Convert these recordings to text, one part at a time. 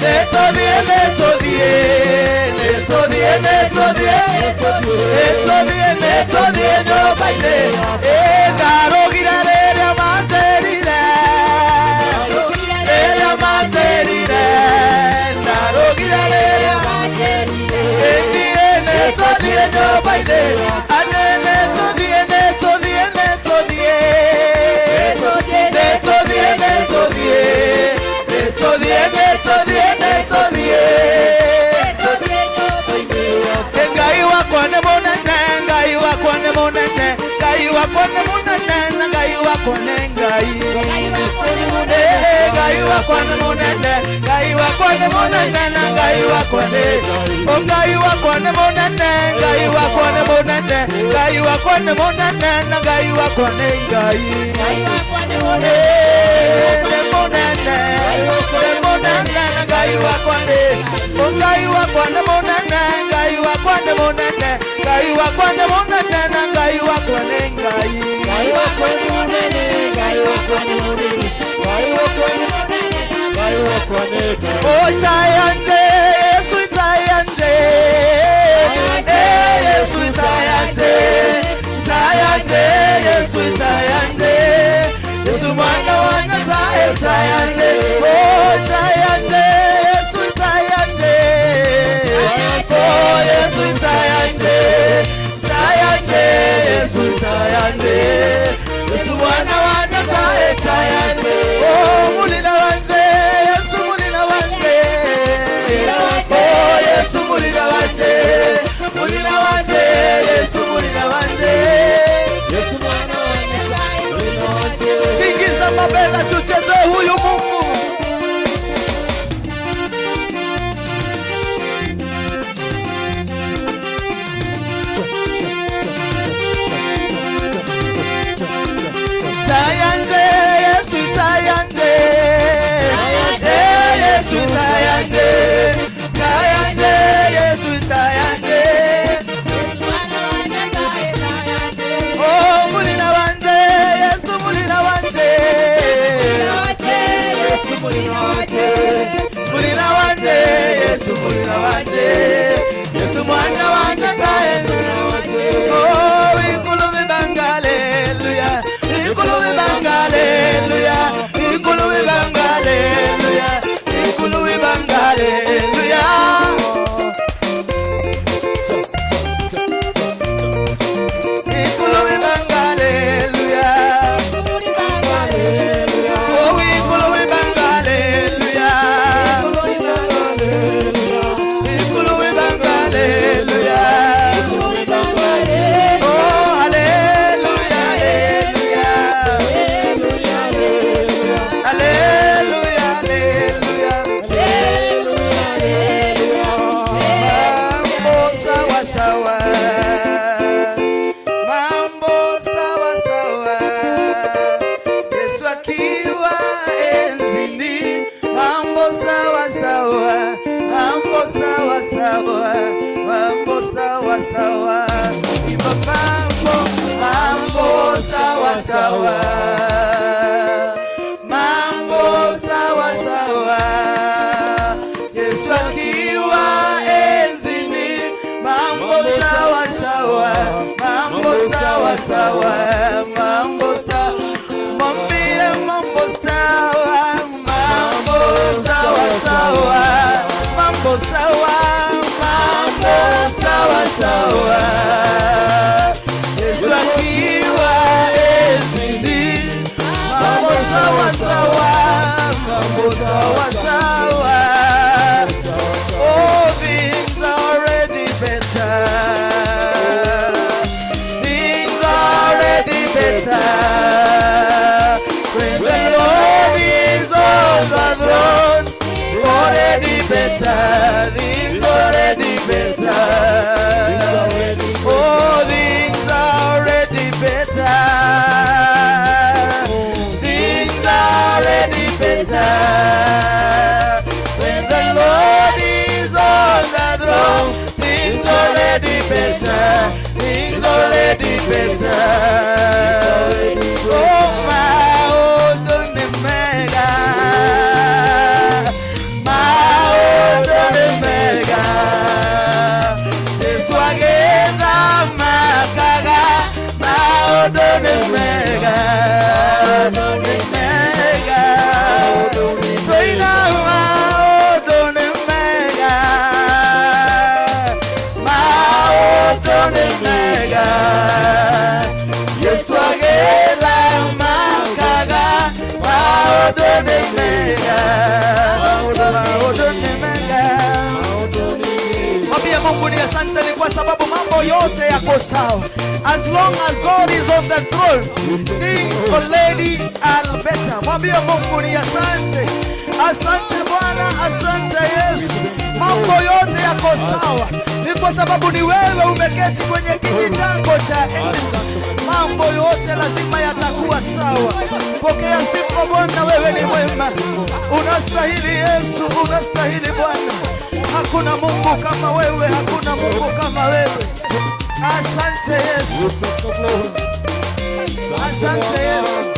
Nĩtũthiĩ, nĩtũthiĩ, nĩtũthiĩ, nĩtũthiĩ, nĩtũthiĩ, nĩtũthiĩ nyũmba-inĩ. Ĩ ndarũgire rĩrĩa manjĩrire, rĩrĩa manjĩrire, ndarũgire rĩrĩa ĩthiĩ, nĩtũthiĩ nyũmba-inĩ. Atĩ nĩtũthiĩ, nĩtũthiĩ, nĩtũthiĩ, nĩtũthiĩ, nĩtũthiĩ, nĩtũthiĩ, nĩtũthiĩ, nĩtũthiĩ. Ngai wakwa nĩ mũnene, Ngai wakwa nĩ mũnene, Ngai wakwa nĩ mũnene, na Ngai wakwa nĩ Ngai. Eh, Ngai wakwa nĩ mũnene, Ngai wakwa nĩ mũnene, na Ngai wakwa nĩ, oh, Ngai wakwa nĩ mũnene, Ngai wakwa nĩ mũnene, Ngai wakwa nĩ mũnene, na Ngai wakwa nĩ Ngai. Eh, nĩ mũnene, nĩ mũnene, na Ngai wakwa nĩ, oh, Ngai wakwa nĩ mũnene, Ngai wakwa nĩ mũnene, Ngai wakwa nĩ mũnene, na Ngai wakwa nĩ Ngai. Ngai wakwa nĩ mũnene, Ngai wakwa nĩ mũnene, Ngai wakwa nĩ mũnene, Ngai wakwa nĩ Ngai. Oh, itayanje, Yesu itayanje. Eh, Yesu itayanje. Itayanje, Yesu itayanje. Yesu mwana wa Nyasaye itayanje. Oh, itayanje, Yesu itayanje. Oh, Yesu itayanje. Itayanje, Yesu itayanje. Yesu mwana wa Nyasaye itayanje. Oh, mulina wanje, Yesu mulina wanje. Oh, Yesu mulina wanje. Mulina wanje, Yesu mulina wanje. Yesu mwana wa Nyasaye, mulina wanje. Tingiza mabega tucheze huyu Mungu. Tayanje, Yesu tayanje. Eh, Yesu tayanje. Tayanje, Yesu tayanje. Oh, mulina wanje, Yesu mulina wanje. Yesu mulina wanje. Mulina wanje, Yesu mulina wanje. Yesu mwana wa Nyasaye. Oh, ikulu bibanga, haleluya. Ikulu bibanga, haleluya. Ikulu bibanga, haleluya. Ikulu bibanga, haleluya. Ikulu bibanga, haleluya. Oh, ikulu bibanga, haleluya. Ikulu bibanga, haleluya. Oh, haleluya, haleluya. Haleluya, haleluya. Mambo sawa sawa. Mambo sawa sawa. Yesu akiwa enzini. Mambo sawa sawa. Mambo sawa sawa. Mambo sawa sawa. Imba mambo, mambo sawa sawa. Mambo sawa sawa. Yesu akiwa enzini. Mambo sawa sawa. Mambo sawa sawa. Mambo sawa. Mwambie mambo sawa. Mambo sawa sawa. Mambo sawa. Mambo sawa sawa. Yesu akiwa enzini. Mambo sawa sawa. Mambo sawa sawa. Oh, things are already better. Things are already better. When the Lord is on the throne, already better. Things already better. Oh, things are already better. Things are already better. When the Lord is on the throne, things already better. Things already better. Oh, my, oh, don't mega. My, Maũndũ nĩ mega, maũndũ nĩ mega. Mwambie Mungu ni asante ni kwa sababu mambo yote yako sawa. As long as God is on the throne, things already are better. Mwambie Mungu ni asante. Asante Bwana, asante Yesu. Mambo yote yako sawa. Ni kwa sababu ni wewe umeketi kwenye kiti chako cha enzi. Mambo yote lazima yatakuwa sawa. Pokea sifa Bwana, wewe ni mwema. Unastahili Yesu, unastahili Bwana. Hakuna Mungu kama wewe, hakuna Mungu kama wewe. Asante Yesu, asante Yesu,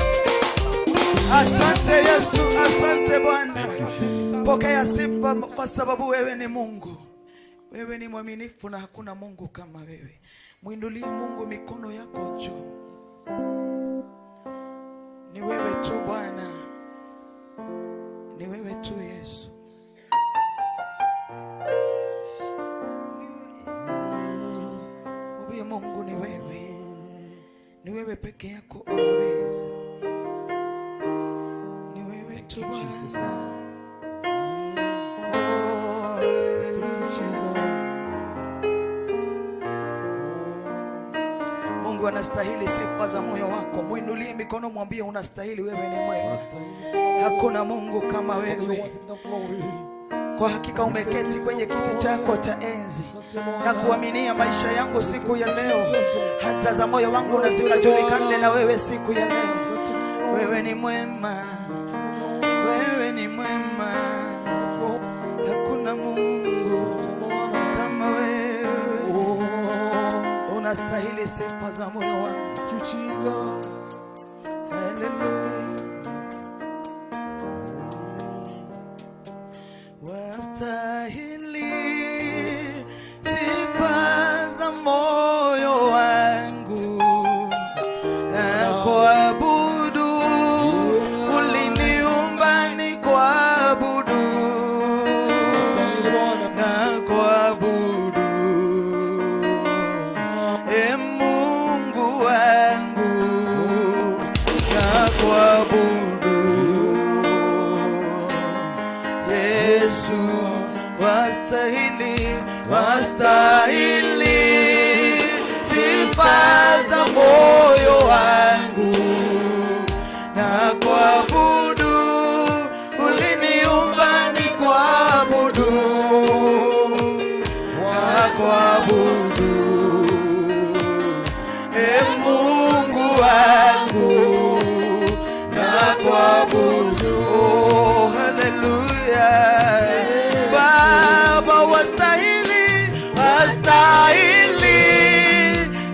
asante Yesu, asante Bwana. Pokea sifa kwa sababu wewe ni Mungu, wewe ni mwaminifu na hakuna Mungu kama wewe. Mwinulie Mungu mikono yako juu. Ni wewe tu Bwana, ni wewe tu Yesu. Mwambie Mungu ni wewe, ni wewe peke yako unaweza, ni wewe tu Bwana. Oh, hallelujah. Mungu anastahili sifa za moyo wako. Mwinulie mikono, mwambie unastahili, wewe ni mwema. Hakuna Mungu kama wewe. Kwa hakika umeketi kwenye kiti chako cha enzi na kuaminia maisha yangu siku ya leo, hata za moyo wangu na zikajulikane na wewe siku ya leo. Wewe ni mwema, wewe ni mwema, hakuna Mungu kama wewe. Unastahili sifa za moyo wangu. Hallelujah. Wastahili sifa za moyo wangu na kuabudu, uliniumba nikuabudu na kuabudu, e Mungu wangu na kuabudu Yesu, wastahili, wastahili sifa za moyo wangu na kuabudu, uliniumba nikuabudu na kuabudu, e Mungu wangu na kuabudu. Oh, hallelujah. Baba wastahili, wastahili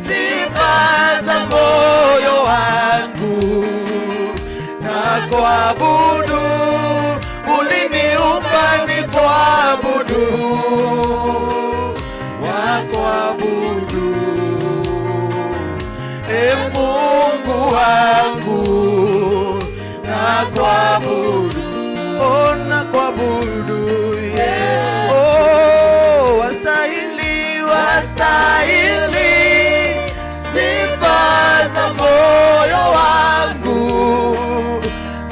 sifa za moyo wangu na kuabudu, uliniumba nikuabudu na kuabudu, e Mungu wangu na kuabudu, oh, na kuabudu, yeah. Oh, wastahili, wastahili sifa za moyo wangu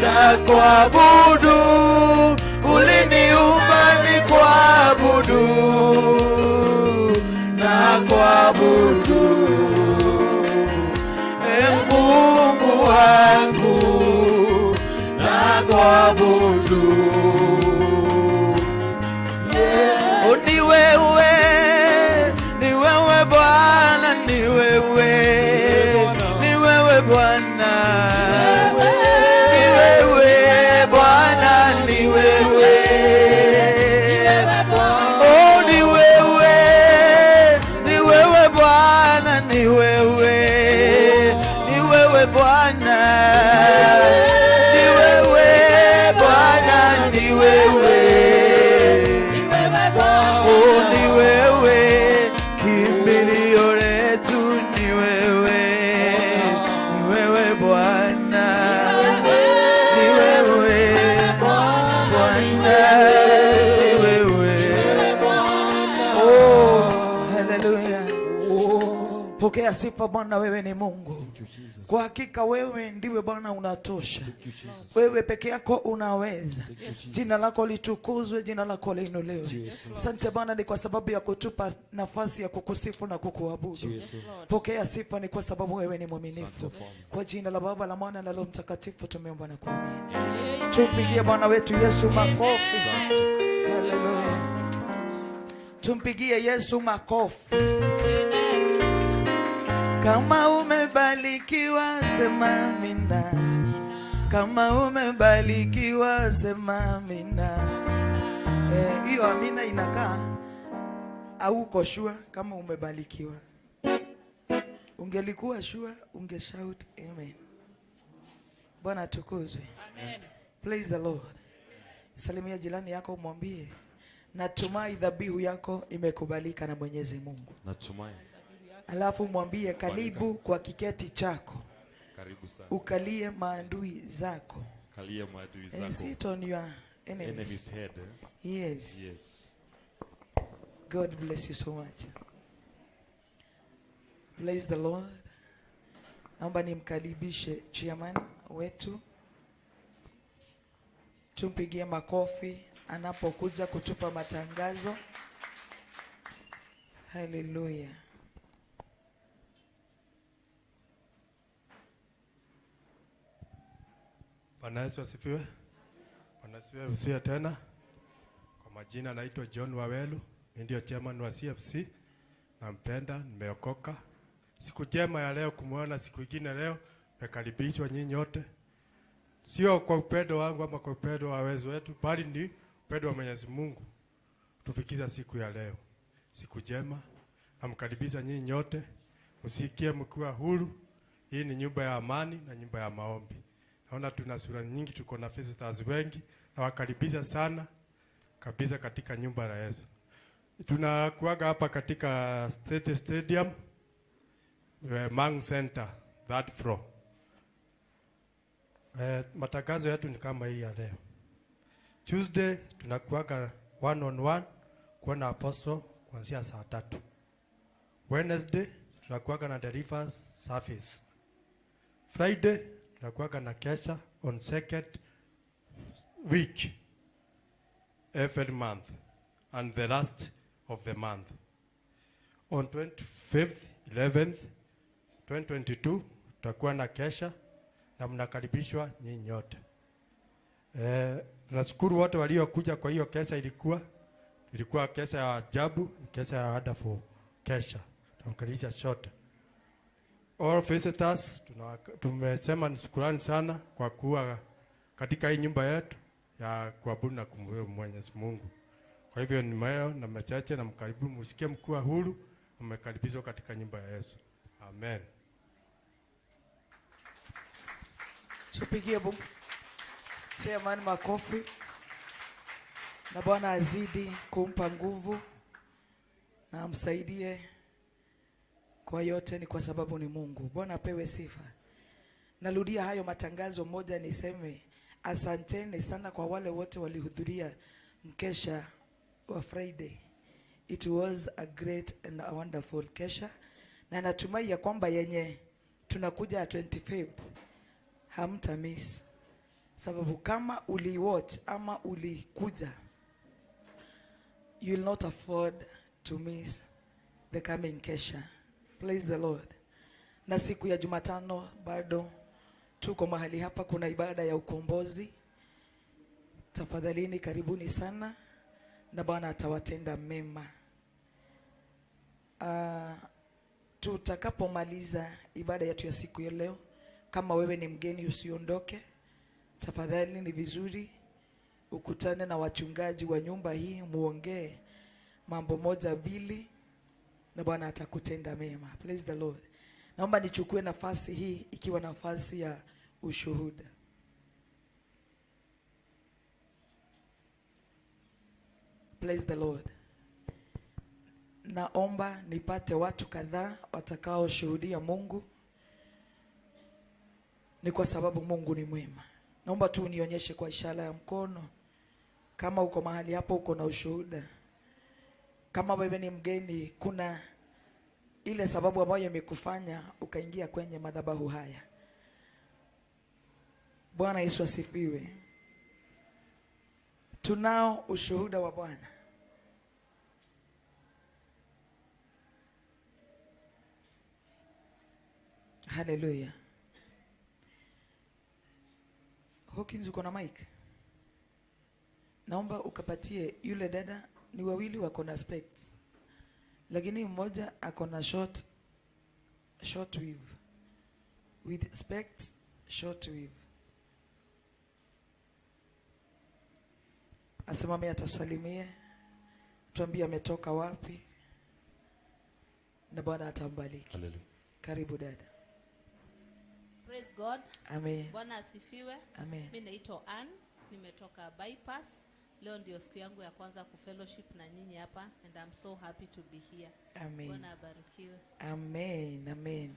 na kuabudu, uliniumba nikuabudu na kuabudu, e Mungu wangu na kuabudu. Oh, ni wewe, ni wewe Bwana, ni wewe, ni wewe Bwana, ni wewe Bwana, ni wewe. Oh, ni wewe, ni wewe Bwana, ni wewe, ni wewe Bwana, ni wewe Bwana, ni Pokea sifa Bwana, wewe ni Mungu. Kwa hakika wewe ndiwe Bwana unatosha. Wewe peke yako unaweza. Jina lako litukuzwe, jina lako liinuliwe. Asante Bwana, ni kwa sababu ya kutupa nafasi ya kukusifu na kukuabudu. Pokea sifa, ni kwa sababu wewe ni mwaminifu. Kwa jina la Baba, la Mwana na Roho Mtakatifu tumeomba na kuamini. Tumpigie Bwana wetu Yesu makofi. Haleluya. Tumpigie Yesu makofi. Kama umebarikiwa sema amina. Kama umebarikiwa sema amina. Hiyo amina inakaa au uko sure kama umebarikiwa? Ungelikuwa sure ungeshout amen. Bwana atukuzwe. Amen. Praise the Lord. Salimia jirani yako umwambie, natumai dhabihu yako imekubalika na Mwenyezi Mungu. Natumai. Alafu mwambie karibu kwa kiketi chako. Karibu sana. Ukalie maadui zako. Kalia maadui And zako. sit on your enemies. Enemies head. Eh? Yes. Yes. God bless you so much. Praise the Lord. Naomba nimkaribishe chairman wetu. Tumpigie makofi anapokuja kutupa matangazo. Hallelujah. Bwana Yesu asifiwe. Bwana asifiwe tena. Kwa majina naitwa John Wawelu, mimi ndio chairman wa CFC. Nampenda, nimeokoka. Siku njema ya leo kumuona, siku nyingine leo nimekaribishwa nyinyi nyote. Sio kwa upendo wangu ama kwa upendo wa wezo wetu, bali ni upendo wa Mwenyezi Mungu tufikiza siku ya leo. Siku njema. Namkaribisha nyinyi nyote. Msikie mkiwa huru. Hii ni nyumba ya amani na nyumba ya maombi. Naona tuna sura nyingi, tuko na visitors wengi. Nawakaribisha sana kabisa katika nyumba ya Yesu. Tunakuaga hapa katika State Stadium, Mang Center, third floor. Matangazo yetu ni kama hii ya leo. Tuesday tunakuaga one on one kuona apostle kuanzia saa 3. Wednesday tunakuaga na deliverance service. Friday tunakuaga na kesha on second week every month and the last of the month. On 25th, 11th, 2022 tutakuwa na kesha na mnakaribishwa nyinyi nyote. Tunashukuru wote waliokuja kwa hiyo kesha. Ilikuwa kesha ya ajabu, kesha ya wonderful kesha. Tunamkaribisha sote. All visitors, tumesema ni shukrani sana kwa kuwa katika hii nyumba yetu ya kuabudu na kumwabudu Mwenyezi Mungu. Kwa hivyo ni mayo na machache, na mkaribu msikie mkiwa huru, mmekaribishwa katika nyumba ya Yesu. Amen. Tupigie chairman makofi. Na Bwana azidi kumpa nguvu na amsaidie kwa yote, ni kwa sababu ni Mungu. Bwana apewe sifa. Narudia hayo matangazo moja, niseme asanteni sana kwa wale wote walihudhuria mkesha wa Friday. It was a great and a wonderful kesha, na natumai ya kwamba yenye tunakuja 25th hamta miss, sababu kama uliwatch ama ulikuja, you will not afford to miss the coming kesha. Praise the Lord. Na siku ya Jumatano bado tuko mahali hapa, kuna ibada ya ukombozi. Tafadhalini karibuni sana na Bwana atawatenda mema. Tutakapomaliza ibada yetu ya siku ya leo, kama wewe ni mgeni usiondoke. Tafadhali ni vizuri ukutane na wachungaji wa nyumba hii, muongee mambo moja mbili na Bwana atakutenda mema. Praise the Lord. Naomba nichukue nafasi hii ikiwa nafasi ya ushuhuda. Praise the Lord. Naomba nipate watu kadhaa watakaoshuhudia Mungu. Ni kwa sababu Mungu ni mwema. Naomba tu unionyeshe kwa ishara ya mkono kama uko mahali hapo uko na ushuhuda. Kama wewe ni mgeni, kuna Ile sababu ambayo imekufanya ukaingia kwenye madhabahu haya. Bwana Yesu asifiwe. Tunao ushuhuda wa Bwana. Haleluya. Hawkins, uko na mic? Naomba ukapatie yule dada, ni wawili wako na specs. Lakini mmoja ako na short weave. With specs, short weave. Asimame atasalimie, tuambie ametoka wapi, na Bwana atambariki. Hallelujah. Karibu dada. Praise God. Amen. Bwana asifiwe. Amen. Mimi naitwa Ann, nimetoka Bypass. Leo ndio siku yangu ya kwanza kufellowship na nyinyi hapa and I'm so happy to be here. Amen. Bwana abarikiwe. Amen. Amen.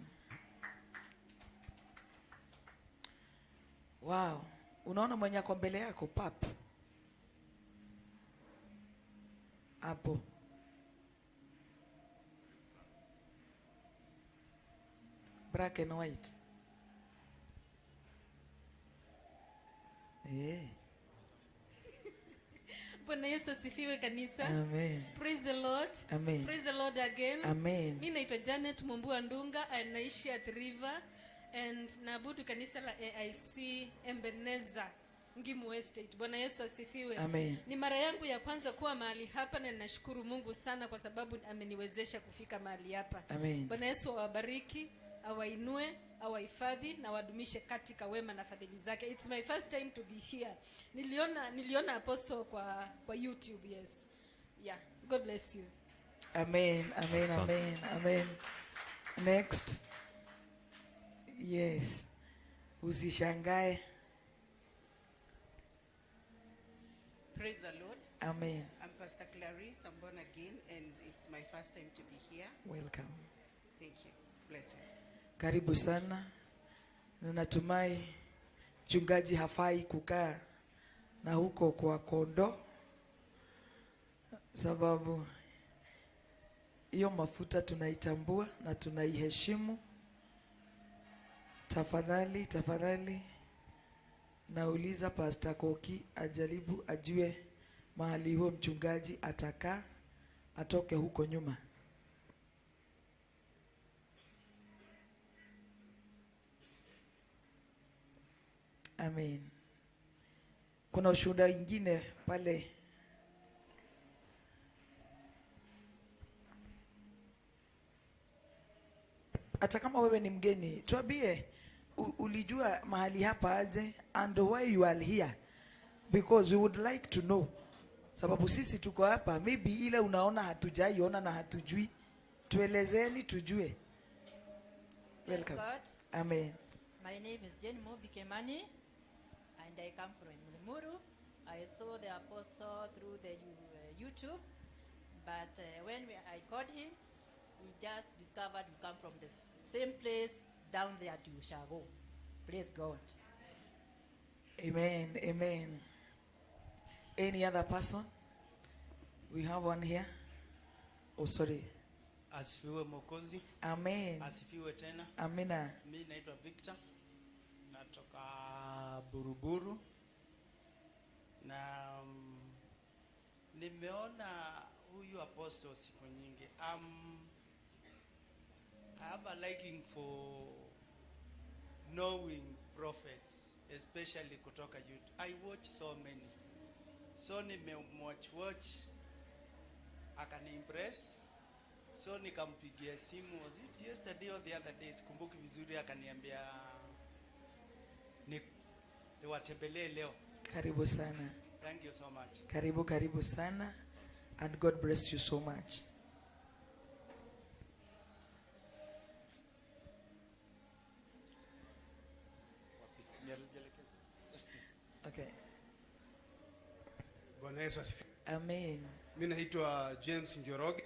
Wow. Unaona mwenye ako mbele yako pap. Hapo. Black and white. Bwana Yesu asifiwe kanisa. Amen. Praise the Lord. Amen. Praise the Lord again. Amen. Mimi naitwa Janet Mumbua Ndunga, naishi at River and naabudu kanisa la AIC Ebenezer Ngimu Estate. Bwana Yesu asifiwe. Amen. Ni mara yangu ya kwanza kuwa mahali hapa na ninashukuru Mungu sana kwa sababu ameniwezesha kufika mahali hapa. Amen. Bwana Yesu awabariki, awainue, awahifadhi na wadumishe katika wema na fadhili zake. It's my first time to be here. Niliona apostle kwa YouTube, yes. Yeah, God bless you. Amen, amen, Asante. Amen, amen. Next. Yes. Usishangae. Praise the Lord. Amen. I'm Pastor Clarice. I'm born again and it's my first time to be here. Welcome. Thank you. Blessings. Karibu sana. Na natumai mchungaji hafai kukaa na huko kwa kondoo, sababu hiyo mafuta tunaitambua na tunaiheshimu. Tafadhali, tafadhali nauliza Pastor Koki ajaribu ajue mahali huo mchungaji atakaa, atoke huko nyuma. Amen. Kuna ushuhuda mwingine pale. Hata kama wewe ni mgeni, tuambie ulijua mahali hapa aje and why you are here, because we would like to know. Sababu sisi tuko hapa, maybe ile unaona hatujaiona na hatujui, tuelezeni tujue. Praise Welcome. God. Amen. My name is Jane Mobi Kemani and I come from Limuru. I saw the apostle through the YouTube, but when I called him, we just discovered we come from the same place down there to Ushago. Praise God. Amen, amen. Any other person? We have one here. Oh, sorry. Asifiwe Mwokozi. Amen. Asifiwe tena. Amina. Mimi naitwa Victor. Natoka Buruburu. Na nimeona huyu apostle siku nyingi. I have a liking for knowing prophets, especially kutoka YouTube. I watch so many. So nimemwatch watch, akani-impress. So nikampigia simu, was it yesterday or the other day, sikumbuki vizuri, akaniambia niwatembelee leo. Karibu sana. Thank you so much. Karibu, karibu sana. And God bless you so much. Okay. Bwana Yesu asifiwe. Amen. Mimi naitwa James Njoroge.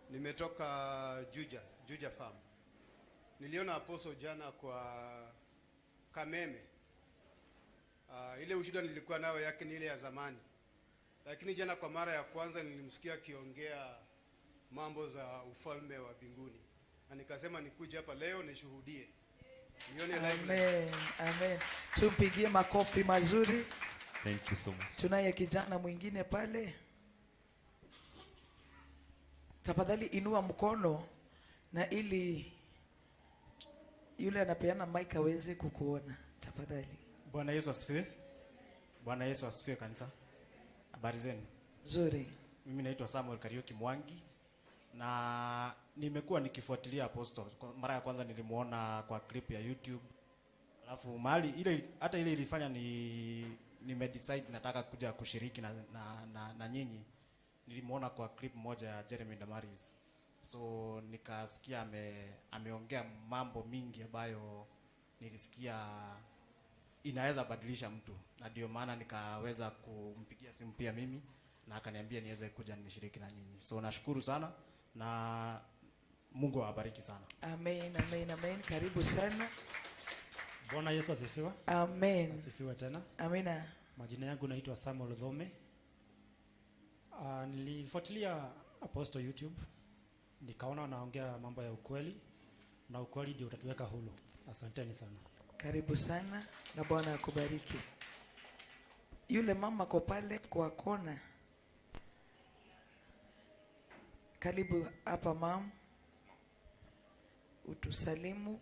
Nimetoka Juja, Juja Farm. Niliona apostle jana kwa Kameme. Ile ushuhuda nilikuwa nayo yake ni ile ya zamani. Lakini jana kwa mara ya kwanza nilimsikia akiongea mambo za ufalme wa mbinguni. na nikasema nikuje hapa leo nishuhudie, nione live. Amen. Amen. Tumpigie makofi mazuri. Thank you so much. Tunaye kijana mwingine pale. Tafadhali inua mkono na ili yule anapeana mic aweze kukuona. Tafadhali. Bwana Yesu asifiwe. Bwana Yesu asifiwe kanisa. Habari zenu? Nzuri. Mimi naitwa Samuel Kariuki Mwangi na nimekuwa nikifuatilia Apostle. Kwa mara ya kwanza nilimuona kwa clip ya YouTube. Alafu mahali ile hata ile ilifanya ni nimedecide nataka kuja kushiriki na nyinyi. Nilimuona kwa clip moja ya Jeremy Damaris. So nikasikia ameongea mambo mingi ambayo nilisikia inaweza badilisha mtu, na ndio maana nikaweza kumpigia simu pia mimi na akaniambia niweze kuja nishiriki na nyinyi. So nashukuru sana na Mungu awabariki sana. Amen, amen, amen. Karibu sana. Bwana Yesu asifiwe. Amen. Asifiwe tena. Amina. Majina yangu naitwa Samuel Dhome. Nilifuatilia Apostle YouTube, nikaona anaongea mambo ya ukweli na ukweli ndio utatuweka huru. Asanteni sana. Karibu sana na Bwana akubariki. Yule mama kwa pale kwa kona. Karibu hapa mam. Utusalimu.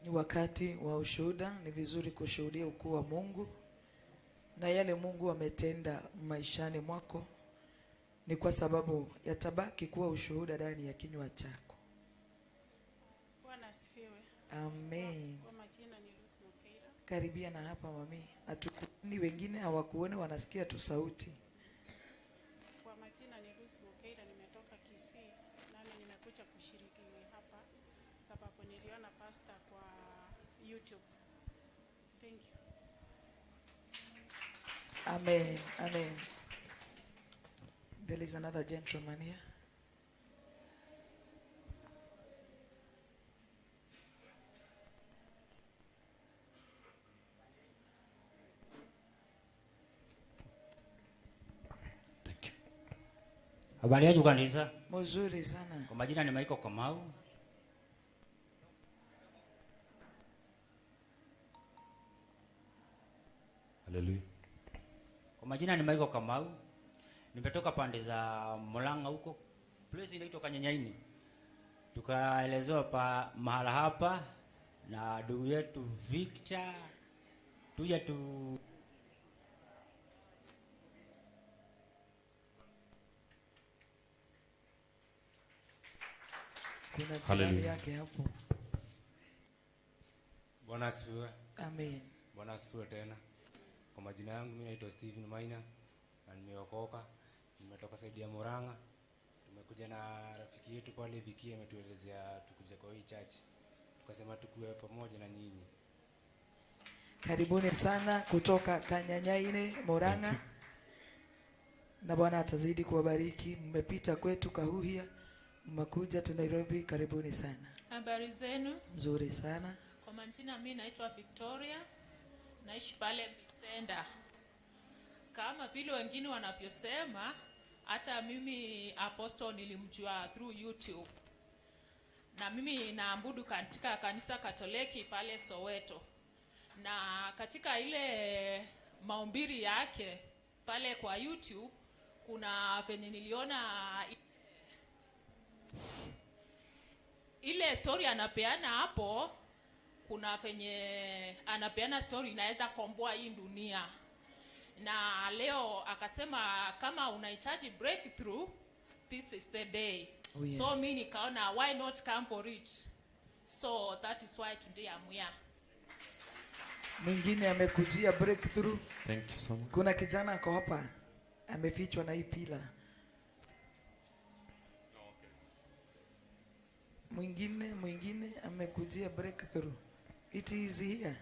Ni wakati wa ushuhuda, ni vizuri kushuhudia ukuu wa Mungu na yale Mungu ametenda maishani mwako, ni kwa sababu yatabaki kuwa ushuhuda ndani ya kinywa chako. Bwana asifiwe. Amen. Kwa majina ni Lucy Mukeira. Karibia na hapa mami. Hatukuoni, wengine hawakuoni, wanasikia tu sauti. Kwa majina ni Lucy Mukeira, nimetoka Kisii nami nimekuja kushiriki hapa sababu niliona pastor kwa YouTube. Thank you. Amen. Amen. There is another gentleman here. Habari yenu kanisa? Mzuri sana. Kwa majina ni Michael Kamau. Hallelujah. Kwa majina ni Michael Kamau. Nimetoka pande za Murang'a huko. Place inaitwa Kanyanyaini. Tukaelezewa pa mahala hapa na ndugu yetu Victor. Tuja tu Kuna jirani Hallelujah. yake hapo. Bwana asifiwe. Amen. Bwana asifiwe tena. Kwa majina yangu mimi naitwa Steven Maina na nimeokoka. Nimetoka saidi ya Murang'a. Tumekuja na rafiki yetu pale Vicky, ametuelezea tukuje kwa hii church. Tukasema tukue pamoja na nyinyi. Karibuni sana kutoka Kanyanyaine, Murang'a. Na Bwana atazidi kuwabariki. Mmepita kwetu Kahuhia, mmekuja tu Nairobi, karibuni sana. Habari zenu? Mzuri sana. Kwa majina mimi naitwa Victoria, naishi pale Bisenda. Kama vile wengine wanavyosema, hata mimi Apostle nilimjua through YouTube. Na mimi naabudu katika kanisa Katoliki pale Soweto. Na katika ile mahubiri yake pale kwa YouTube kuna venye niliona ile story anapeana hapo, kuna venye anapeana story inaweza komboa hii dunia. Na leo akasema kama unahitaji breakthrough, this is the day. Oh, yes. So mimi nikaona why not come for it. So that is why today I'm here. Mwingine amekujia breakthrough. Thank you so much. Kuna kijana ako hapa amefichwa na hii pila. Mwingine amekujia breakthrough. It is here.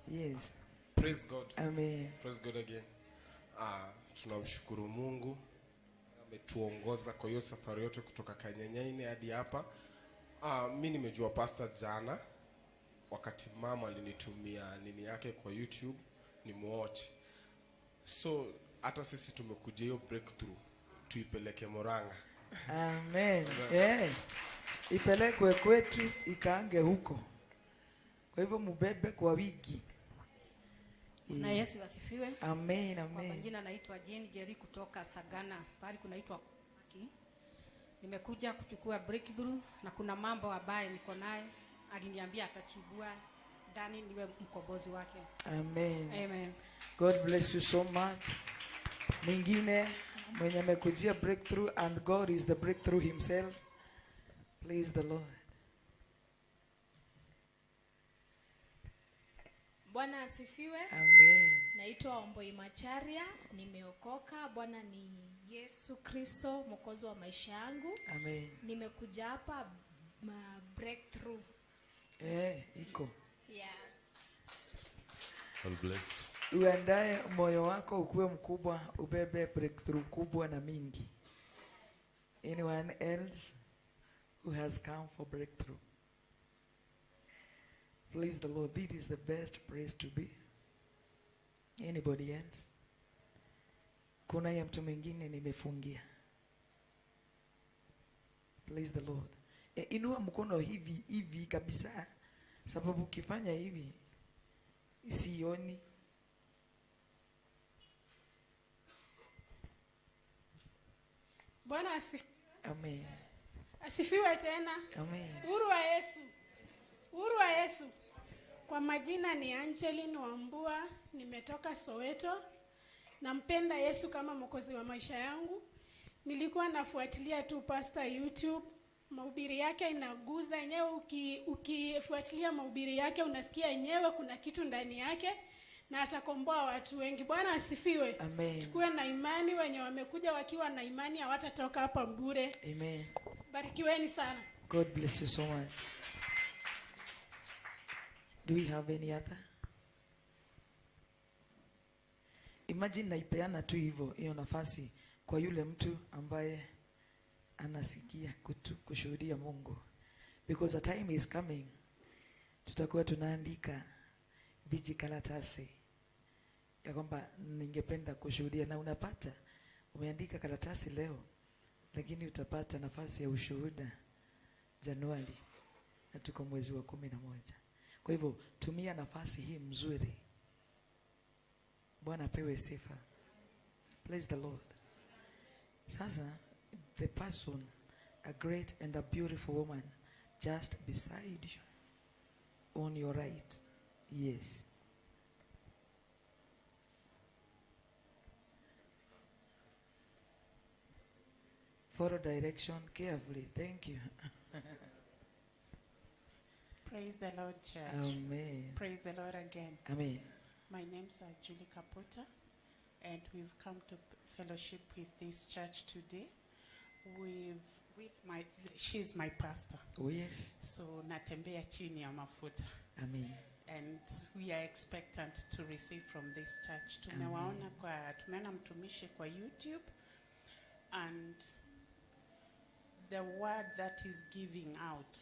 Yes. Praise God. Amen. Praise God again. Tunamshukuru Mungu ametuongoza kwa hiyo safari yote kutoka Kanyanyaine hadi hapa. Mimi nimejua pastor jana. wakati mama alinitumia nini yake kwa YouTube ni muwatch. So hata sisi tumekuja hiyo breakthrough tuipeleke Murang'a. Amen. Ipelekwe kwetu ikaange huko. Kwa hivyo mubebe kwa wiki. Na Yesu asifiwe. Amen, amen. Kwa majina naitwa Jane Jerry kutoka Sagana, pahali kunaitwa Maki. Nimekuja kuchukua breakthrough na kuna mambo ambaye niko naye aliniambia atachibua ndani niwe mkombozi wake. Amen. Amen. God bless you so much. Mwingine mwenye amekujia breakthrough, and God is the breakthrough himself. Praise the Lord. Bwana asifiwe. Amen. Naitwa Omboi Macharia, nimeokoka. Bwana ni Yesu Kristo, mwokozi wa maisha yangu. Amen. Nimekuja hapa breakthrough. Iko. Yeah. God bless. Uandae moyo wako ukuwe mkubwa, ubebe breakthrough kubwa na mingi. Anyone else who has come for breakthrough? Please the Lord, this is the best place to be. Anybody else? Kuna ya mtu mwingine nimefungia. Please the Lord. Inua mkono hivi hivi kabisa, sababu ukifanya hivi sioni. Bwana asifiwe. Amen. Asifiwe tena. Amen. Uhuru wa Yesu. Uhuru wa Yesu. Kwa majina ni Angeline Wambua, nimetoka Soweto. Nampenda Yesu kama mwokozi wa maisha yangu. Nilikuwa nafuatilia tu pastor YouTube, mahubiri yake inaguza yenyewe. Ukifuatilia mahubiri yake unasikia yenyewe kuna kitu ndani yake na atakomboa watu wengi. Bwana asifiwe. Amen. Tukuwe na imani, wenye wamekuja wakiwa na imani hawatatoka hapa bure. Amen. Barikiweni sana. God bless you so much. Do we have any other? Imagine naipeana tu hivyo hiyo nafasi kwa yule mtu ambaye anasikia kushuhudia Mungu. Because a time is coming, tutakuwa tunaandika vijikaratasi ya kwamba ningependa kushuhudia, na unapata umeandika karatasi leo, lakini utapata nafasi ya ushuhuda Januari, na tuko mwezi wa 11. Kwa hivyo tumia nafasi hii mzuri. Bwana apewe sifa. Praise the Lord. Sasa the person, a great and a beautiful woman just beside you on your right. Yes. Follow direction carefully. Thank you. Praise the Lord, church. Amen. Praise the Lord again. Amen. My name's Julie Kapota, and we've come to fellowship with this church today. She's my pastor. Oh yes. So natembea chini ya mafuta. Amen. And we are expectant to receive from this church. Tumewaona kwa, tumeona mtumishi kwa YouTube, and the word that is giving out,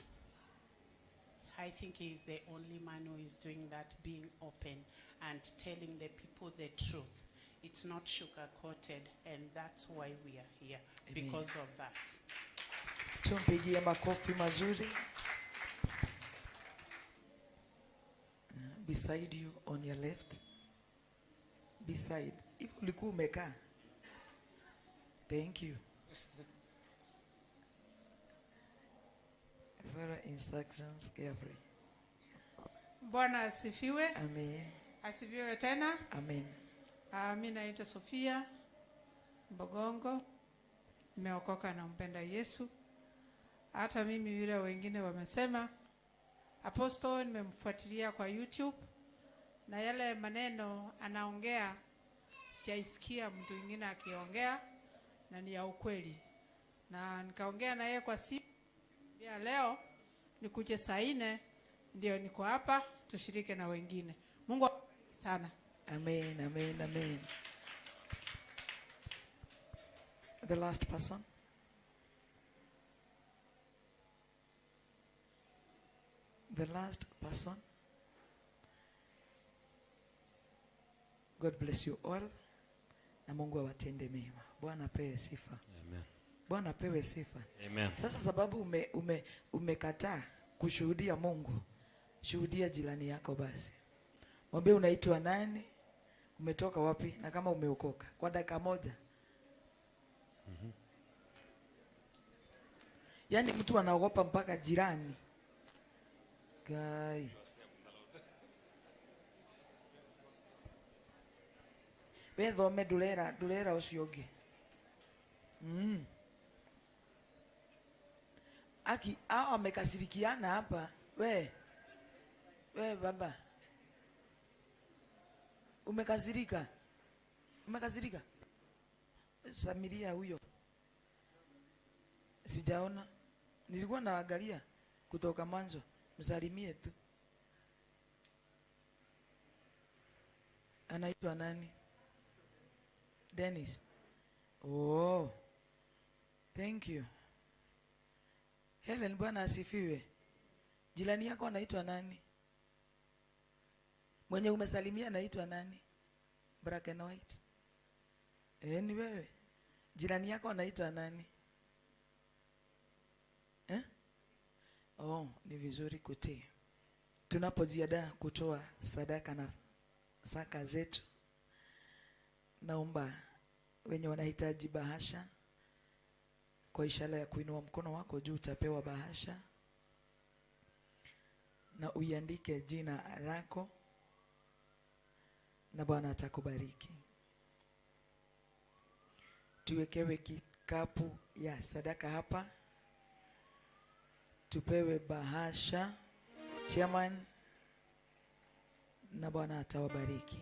I think he is the only man who is doing that, being open and telling the people the truth. It's not sugar-coated, and that's why we are here. Amen. Because of that. Tumpigie makofi mazuri. Beside you on your left. Beside. If ulikuwa umekaa. Thank you. Follow instructions carefully. Bwana asifiwe. Amen. Asifiwe tena. Amen. Mimi naitwa Sofia Mbogongo. Nimeokoka na mpenda Yesu. Hata mimi vile wengine wamesema, Apostle nimemfuatilia kwa YouTube, na yale maneno anaongea sijaisikia mtu mwingine akiongea, na ni ya ukweli. Na nikaongea na yeye kwa simu ya leo nikuje saa 4, ndio niko hapa tushirike na wengine. Mungu akubariki sana. Amen, amen, amen. The last person. The last person. God bless you all, na Mungu awatende mema. Bwana apewe sifa. Amen. Bwana apewe sifa. Amen. Sasa sababu umekataa kushuhudia Mungu, shuhudia jirani yako basi. Mwambie unaitwa nani, umetoka wapi, na kama umeokoka, kwa dakika moja. Yaani mtu anaogopa mpaka jirani. Gai. We thome ndurera ucio ungi. Aki hao wamekasirikiana hapa. We baba. Umekasirika? Umekasirika? Samiria huyo. Sijaona. Nilikuwa naangalia kutoka mwanzo. Msalimie tu. Anaitwa nani? Dennis. Oh. Thank you. Helen, Bwana asifiwe. Jirani yako anaitwa nani? Mwenye umesalimia anaitwa nani? Black and white. Ni wewe. Jirani yako anaitwa nani? Oh, ni vizuri kutii. Tunapojiandaa kutoa sadaka na saka zetu, naomba wenye wanahitaji bahasha, kwa ishara ya kuinua mkono wako juu utapewa bahasha, na uiandike jina lako, na Bwana atakubariki. Tuwekewe kikapu ya sadaka hapa, tupewe bahasha, chairman, na Bwana atawabariki.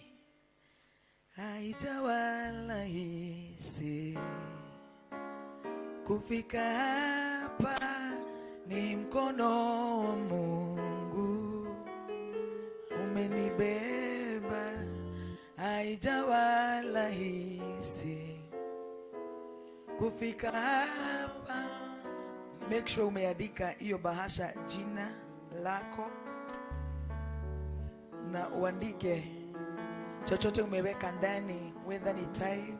Haitawa rahisi kufika hapa, ni mkono wa Mungu umenibeba. Haijawa rahisi kufika hapa. Make sure umeandika hiyo bahasha jina lako, na uandike chochote umeweka ndani, whether ni tithe,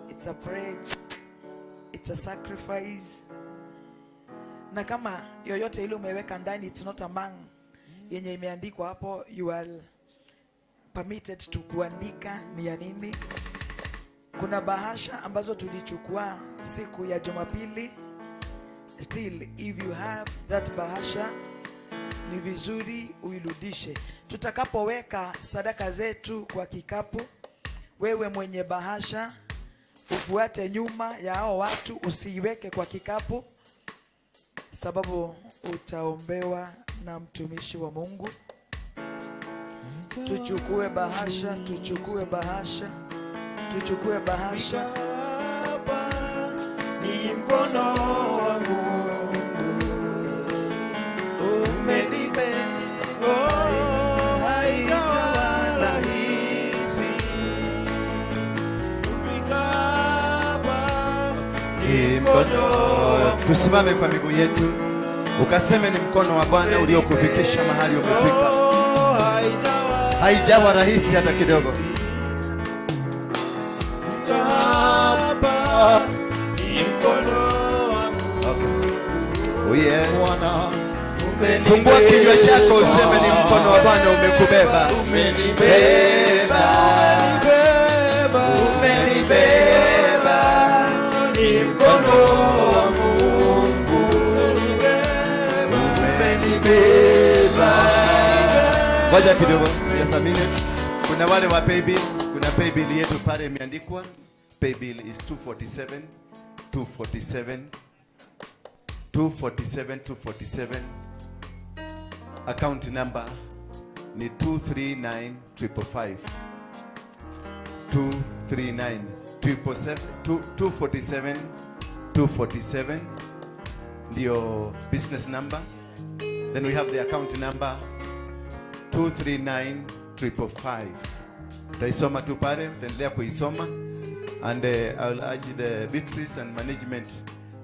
it's a pledge, it's a sacrifice. Na kama yoyote ile umeweka ndani, it's not among yenye imeandikwa hapo, you are permitted to kuandika ni ya nini. Kuna bahasha ambazo tulichukua siku ya Jumapili. Still, if you have that bahasha, ni vizuri uirudishe. Tutakapoweka sadaka zetu kwa kikapu, wewe mwenye bahasha ufuate nyuma ya hao watu, usiiweke kwa kikapu, sababu utaombewa na mtumishi wa Mungu. Tuchukue bahasha, tuchukue bahasha, tuchukue bahasha. Ni mkono wa Mungu umenibeba, haijawa rahisi kufika hapa. Ni mkono. Tusimame kwa miguu yetu, ukaseme ni mkono wa Bwana uliokufikisha mahali umefika. Haijawa rahisi hata kidogo. Oh yes. Fungua kinywa chako useme ni mkono wa Bwana umekubeba. Umenibeba, umenibeba, ni mkono wa Mungu umenibeba. Ngoja kidogo, just a minute. Kuna wale wa paybill, kuna paybill yetu pale imeandikwa. Paybill is 247 247 247 247. Account number ni 239555. 239 247 247 247 ndio business number. Then we have the account number 239555. Utaisoma tu pale, utaendelea kuisoma, and I'll urge the Beatrice and management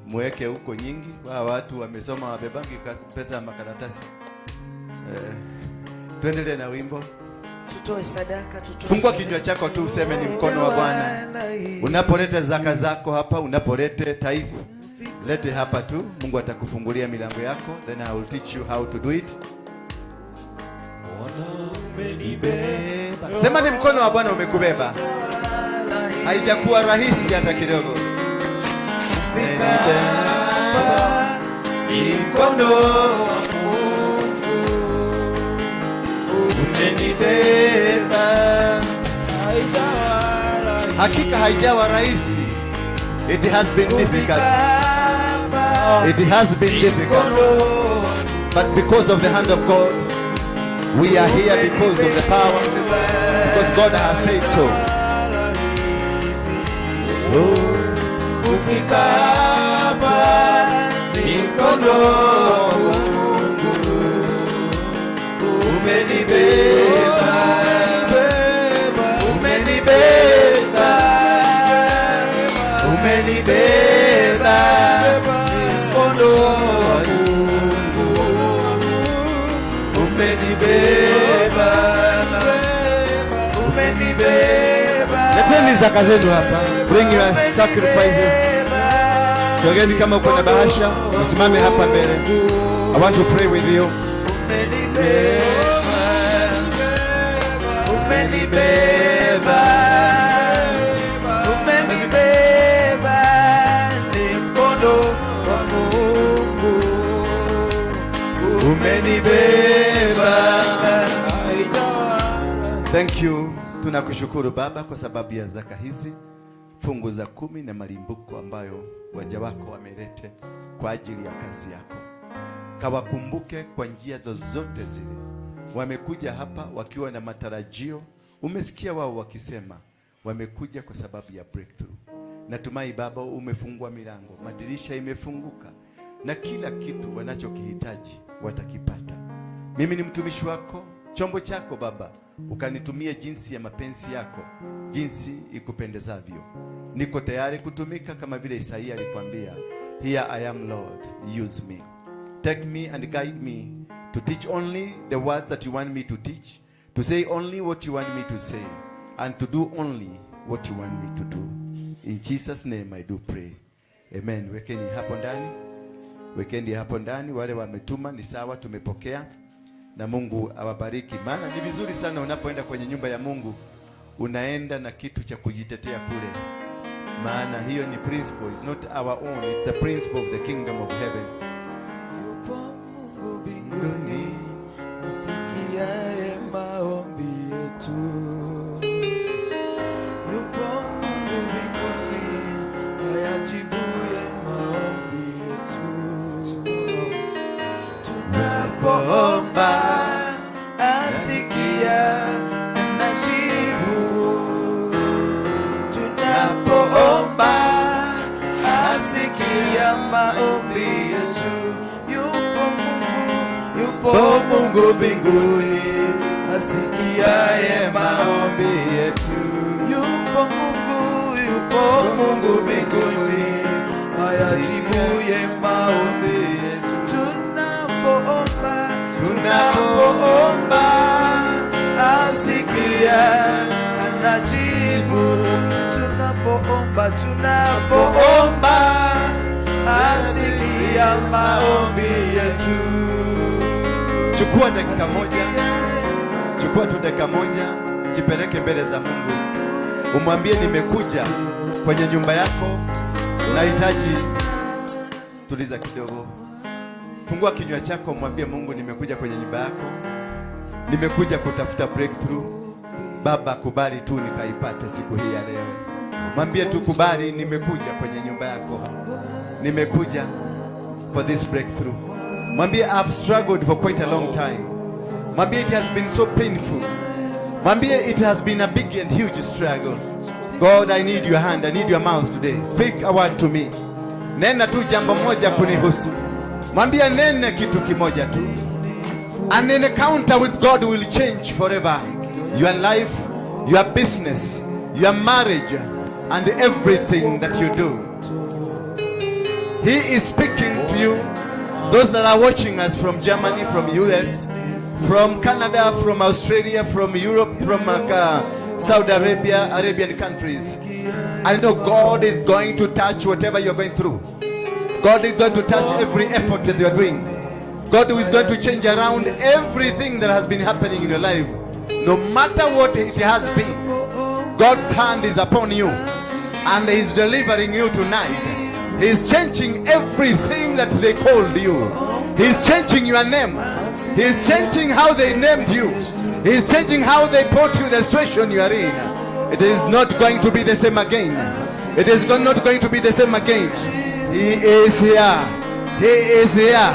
muweke huko nyingi. Wa watu wamesoma wabebangi pesa ya makaratasi. Tuendelee na wimbo. Tutoe sadaka, tutoe Fungua sadaka. kinywa chako tu useme ni mkono wa Bwana. Unapoleta zaka zako hapa, unapoleta tithe, lete hapa tu, Mungu atakufungulia milango yako. Then I will teach you how to do it. Sema ni mkono wa Bwana umekubeba. Haijakuwa rahisi hata kidogo. Ni mkono wa Mungu umenibeba. Hakika haijawa rahisi. It has been difficult. It has been difficult. But because of the hand of God, we are here because of the power, because God has said so. Oh. Kufika hapa ni mkono wa Mungu umenibeba, umenibeba, umenibeba, mkono wa Mungu umenibeba, umenibeba. Leteni zaka zenu hapa. Bring your sacrifices. Sogeni kama uko na bahasha, usimame hapa mbele. I want to pray with you. Umenibeba, umenibeba, ni mkono wa Mungu umenibeba. Thank you. Tunakushukuru Baba kwa sababu ya zaka hizi, fungu za 10 na malimbuko ambayo waja wako wamelete kwa ajili ya kazi yako. Kawakumbuke kwa njia zozote zile. Wamekuja hapa wakiwa na matarajio. Umesikia wao wakisema wamekuja kwa sababu ya breakthrough. Natumai Baba umefungua milango, madirisha imefunguka, na kila kitu wanachokihitaji watakipata. Mimi ni mtumishi wako, chombo chako Baba, ukanitumie jinsi ya mapenzi yako, jinsi ikupendezavyo. Niko tayari kutumika kama vile Isaia alikwambia, here I am Lord, use me. Take me and guide me to teach only the words that you want me to teach, to say only what you want me to say, and to do only what you want me to do. In Jesus' name I do pray. Amen. Wekeni hapo ndani. Wekeni hapo ndani. Wale wametuma ni sawa, tumepokea. Na Mungu awabariki. Maana ni vizuri sana unapoenda kwenye nyumba ya Mungu, unaenda na kitu cha kujitetea kule. Maana hiyo ni principle, it's not our own, it's the principle of the kingdom of heaven. Yupo Mungu mbinguni asikiaye maombi yetu. Yupo Mungu mbinguni ayajibuye maombi yetu. Tunapoomba asikia anajibu. Tunapoomba asikia maombi yetu. Yupo Mungu, yupo Mungu mbinguni asikiaye maombi yetu. Yupo Mungu, yupo Mungu mbinguni ayajibuye maombi yetu. Tunapoomba, tunapoomba asikia anajibu. Tunapoomba, tunapoomba asikia maombi yetu. Chukua dakika moja, chukua tu dakika moja, jipeleke mbele za Mungu, umwambie nimekuja kwenye nyumba yako, nahitaji. Tuliza kidogo, fungua kinywa chako, mwambie Mungu, nimekuja kwenye nyumba yako, nimekuja kutafuta breakthrough. Baba, kubali tu nikaipate siku hii ya leo. Mwambie tu, kubali, nimekuja kwenye nyumba yako, nimekuja for this breakthrough. Mwambie I've struggled for quite a long time. Mwambie it has been so painful. Mwambie it has been a big and huge struggle. God, I need your hand, I need your mouth today. Speak a word to me. Nena tu jambo moja kunihusu. Mwambie nene kitu kimoja tu. An encounter with God will change forever your life, your business, your marriage, and everything that you do. He is speaking to you. Those that are watching us from Germany, from US, From Canada, from Australia, from Europe, from Saudi Arabia, Arabian countries. I know God is going to touch whatever you're going through. God is going to touch every effort that you are doing. God is going to change around everything that has been happening in your life. No matter what it has been, God's hand is upon you and He's delivering you tonight. He's changing everything that they called you. He's changing your name. He's changing how they named you. He's changing how they put you, the situation you are in. It is not going to be the same again. It is not going to be the same again. He is here. He is here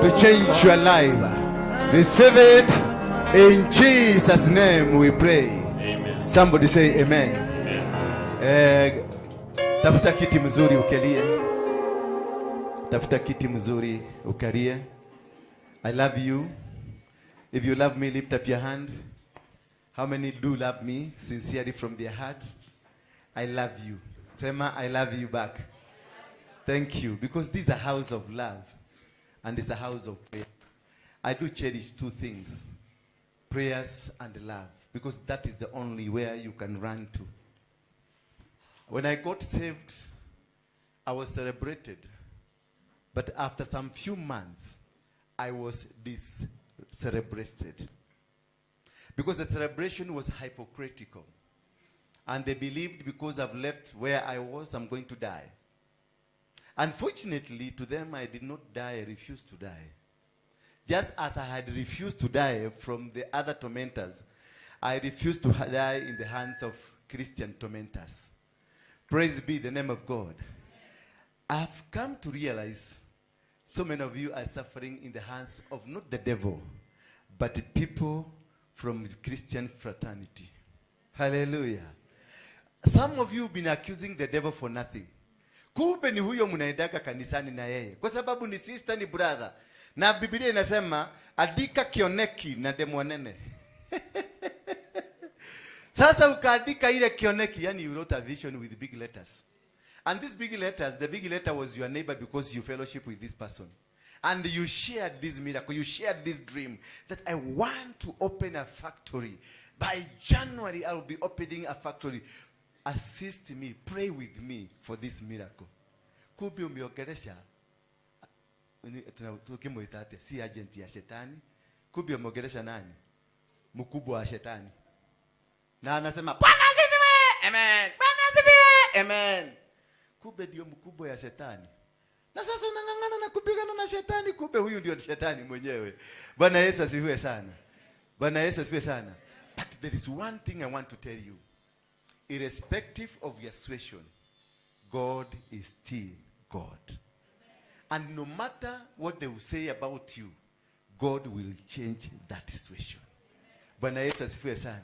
to change your life. Receive it in Jesus' name we pray. Amen. Somebody say amen. Eh, tafuta kiti mzuri ukalie. Tafuta kiti mzuri ukalie. I love you. If you love me, lift up your hand. How many do love me sincerely from their heart? I love you. Sema, I love you back. Thank you. Because this is a house of love and it's a house of prayer. I do cherish two things: prayers and love, because that is the only where you can run to. When I got saved, I was celebrated. But after some few months, I was discelebrated. Because the celebration was hypocritical. And they believed because I've left where I was, I'm going to die. Unfortunately, to them, I did not die. I refused to die. Just as I had refused to die from the other tormentors, I refused to die in the hands of Christian tormentors. Praise be the name of God. I've come to realize so many of you are suffering in the hands of not the devil, but the people from Christian fraternity. Hallelujah. Some of you have been accusing the devil for nothing. Kumbe ni huyo mnaendaga kanisani na yeye, kwa sababu ni sister, ni brother. Na Biblia inasema andika kioneki na ndemwa nene. Sasa ukaandika ile kioneki, yani you wrote a vision with big letters. And these big letters, the big letter was your neighbor because you fellowship with this person. And you shared this miracle, you shared this dream that I want to open a factory. By January, I will be opening a factory. Assist me, pray with me for this miracle. Kumbe umeongelesha tukimwita atia, si agent ya shetani. Kumbe umeongelesha nani? Mkubwa wa shetani. Na anasema Bwana asifiwe. Amen. Bwana asifiwe. Amen. Kumbe ndio mkubwa ya shetani. Na sasa unang'ang'ana na kupigana na shetani, kumbe huyu ndio shetani mwenyewe. Bwana Yesu asifiwe sana. Bwana Yesu asifiwe sana. But there is one thing I want to tell you. Irrespective of your situation, God is still God. And no matter what they will say about you, God will change that situation. Bwana Yesu asifiwe sana.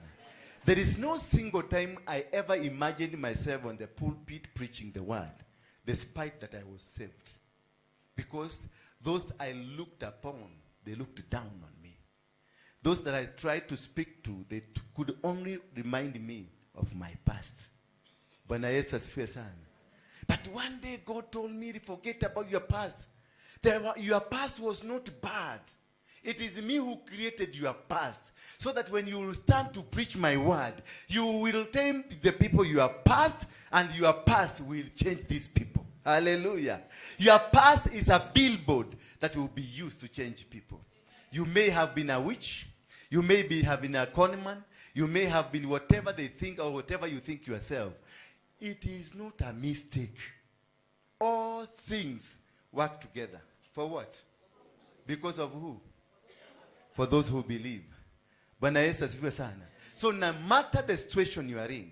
There is no single time I ever imagined myself on the pulpit preaching the word, despite that I was saved. Because those I looked upon, they looked down on me. Those that I tried to speak to, they could only remind me of my past. Bwana Yesu asifiwe sana. But one day God told me, forget about your past. Your past was not bad. It is me who created your past. So that when you will stand to preach my word, you will tell the people your past, and your past will change these people. Hallelujah. Your past is a billboard that will be used to change people. You may have been a witch. You may be having a conman. You may have been whatever they think or whatever you think yourself. It is not a mistake. All things work together. For what? Because of who? For those who believe. Bwana Yesu asifiwe sana. So no matter the situation you are in,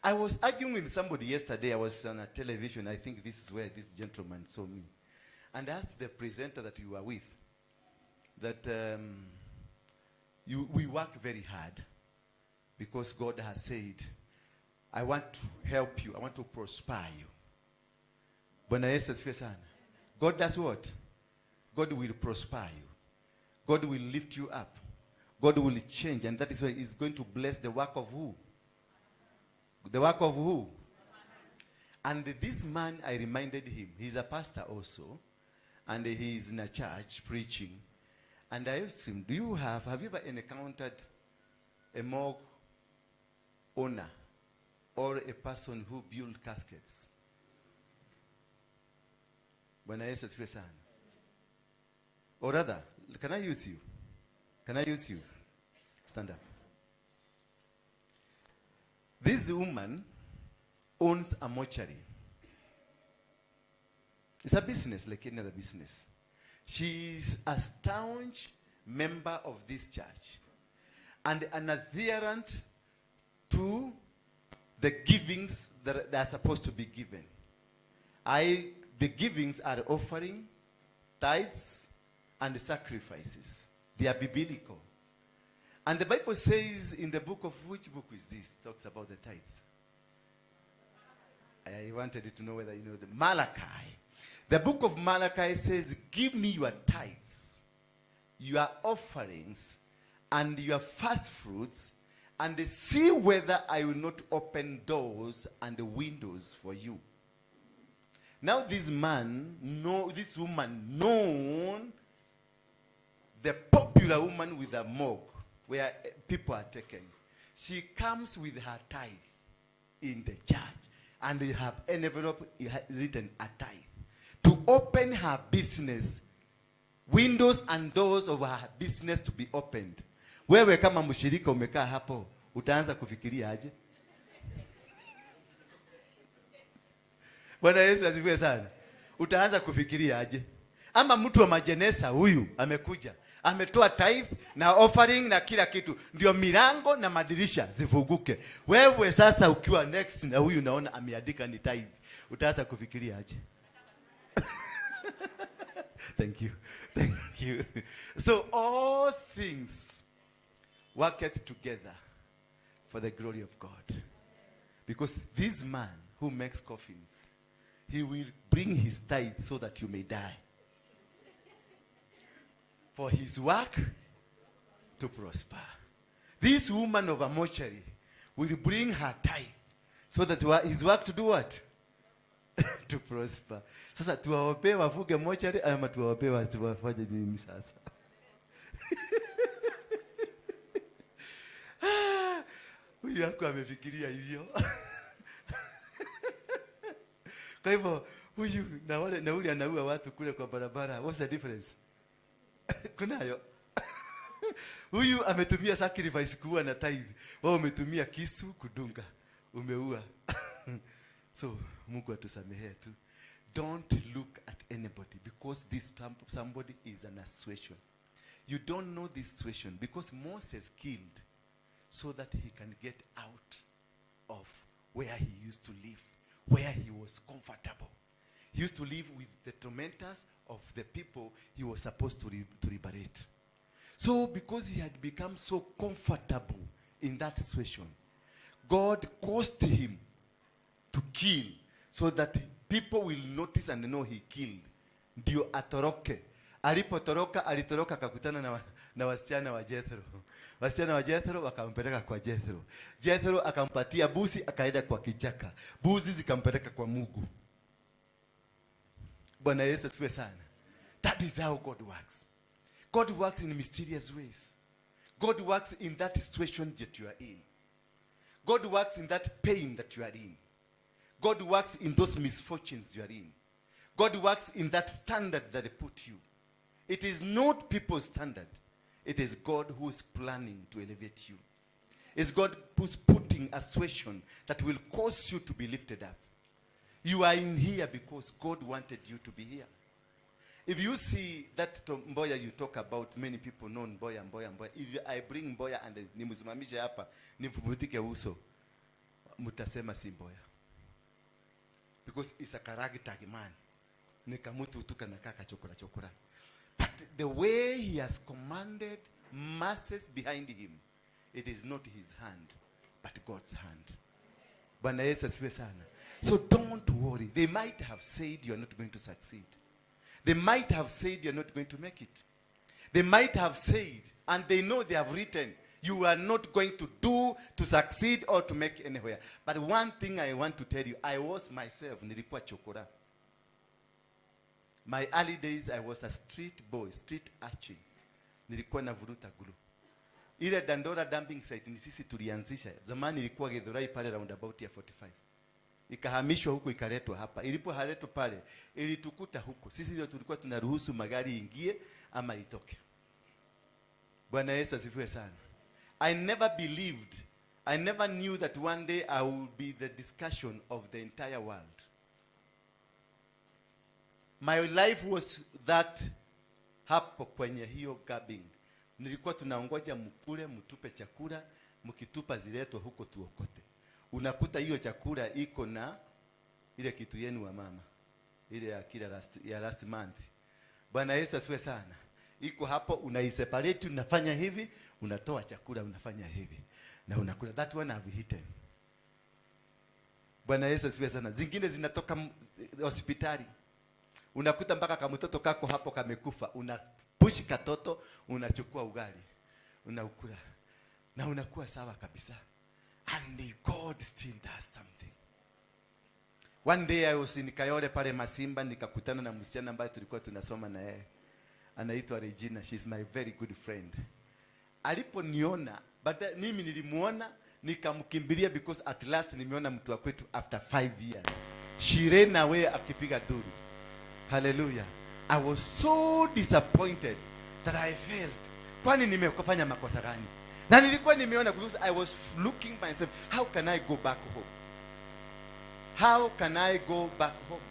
I was arguing with somebody yesterday. I was on a television. I think this is where this gentleman saw me. And I asked the presenter that you were with that we work very hard because God has said, I want to help you. I want to prosper you. Bwana Yesu asifiwe sana. God does what? God will prosper you. God will lift you up. God will change. And that is why he's going to bless the work of who? The work of who? And this man, I reminded him, he's a pastor also, and he is in a church preaching. And I asked him, do you have you ever encountered a morgue owner or a person who built caskets? Bwana Yesu asifiwe sana. Or rather, can I use you? Can I use you? Stand up. This woman owns a mortuary. It's a business like any other business. She is a staunch member of this church and an adherent to the givings that are supposed to be given. The givings are offering, tithes, and sacrifices. They are biblical. And the Bible says in the book of, which book is this? Talks about the tithes. I wanted to know whether you know the Malachi. The book of Malachi says, give me your tithes, your offerings, and your first fruits, and see whether I will not open doors and windows for you. Now this man, no, this woman known, the popular woman with a morgue, where people are taken, she comes with her tithe in the church, and they have an envelope written a tithe, to open her business, windows and doors of her business to be opened. Wewe kama mshirika umekaa hapo, utaanza kufikiria aje? Bwana Yesu asifiwe sana. Utaanza kufikiria aje? Ama mtu wa majenesa huyu amekuja, ametoa tithe na offering na kila kitu, ndio milango na madirisha zifunguke. Wewe sasa ukiwa next na huyu unaona ameandika ni tithe, utaanza kufikiria aje? Thank you. Thank you. So all things worketh together for the glory of God. Because this man who makes coffins, he will bring his tithe so that you may die. For his work to prosper. This woman of a mortuary will bring her tithe so that his work to do what? To prosper. Sasa tuwaombee wavuge mortuary ama tuwaombee watu wafanye nini sasa? Huyu yako amefikiria hivyo. Kwa hivyo huyu na wale na yule anaua watu kule kwa barabara, what's the difference? Kunayo. Huyu ametumia sacrifice kuua na tithe. Wewe umetumia kisu kudunga. Umeua. So Mungu atusamehe tu. Don't look at anybody because this somebody is an association. You don't know this situation because Moses killed so that he can get out of where he used to live, where he was comfortable. He used to live with the tormentors of the people he was supposed to liberate. So because he had become so comfortable in that situation, God caused him to kill so that people will notice and know he killed. Ndio atoroke. Alipotoroka, alitoroka akakutana na wasichana wa Jethro. Wasichana wa Jethro wakampeleka kwa Jethro. Jethro akampatia buzi, akaenda kwa kichaka. Buzi zikampeleka kwa Mungu. Bwana Yesu asifiwe sana. That is how God works. God works in mysterious ways. God works in that situation that you are in. God works in that pain that you are in. God works in those misfortunes you are in. God works in that standard that he put you. It is not people's standard. It is God who is planning to elevate you. It's God who's putting a situation that will cause you to be lifted up. You are in here because God wanted you to be here. If you see that Mboya you talk about, many people know Mboya, Mboya, Mboya. If I bring Mboya and nimsimamishe hapa, nimfubutike uso, mutasema si Mboya. Because it's a character man. Nikamutu tu kanakaa kachokora chokora. But the way he has commanded masses behind him, it is not his hand, but God's hand. Bwana Yesu asifiwe sana. So don't worry. They might have said you are not going to succeed. They might have said you are not going to make it. They might have said, and they know they have written, you are not going to do, to succeed, or to make anywhere. But one thing I want to tell you, I was myself, nilikuwa chokora. My early days, I was a street boy, street urchin. Nilikuwa navuruta glue. Ile Dandora dumping site ni sisi tulianzisha. Zamani ilikuwa Githurai pale roundabout ya 45. Ikahamishwa huku ikaletwa hapa. Ilipohaletwa pale, ilitukuta huku. Sisi ndio tulikuwa tunaruhusu magari ingie ama itoke. Bwana Yesu asifiwe sana. I never believed, I never knew that one day I will be the discussion of the entire world. My life was that hapo kwenye hiyo gabbing. Nilikuwa tunaongoja mkule, mtupe chakula, mkitupa ziletwe huko tuokote. Unakuta hiyo chakula iko na ile kitu yenu wa mama, ile ya kila last month. Bwana Yesu asifiwe sana. Iko hapo, unaiseparate, unafanya hivi, unatoa chakula, unafanya hivi na unakula. That one I've eaten. Bwana Yesu asifiwe sana. Zingine zinatoka hospitali. Unakuta mpaka kamtoto kako hapo kamekufa, unapush katoto, unachukua ugali, unaukula na unakuwa sawa kabisa. And God still does something. One day I was in Kayole pale Masimba, nikakutana na msichana ambaye tulikuwa tunasoma na yeye. Anaitwa Regina, she's my very good friend. Aliponiona, but mimi nilimuona nikamkimbilia because at last nimeona mtu wa kwetu after 5 years. She ran away akipiga duru. Hallelujah. I was so disappointed that I failed. Kwani nimefanya makosa gani? Na nilikuwa nimeona because I was looking myself, how can I go back home? How can I go back home?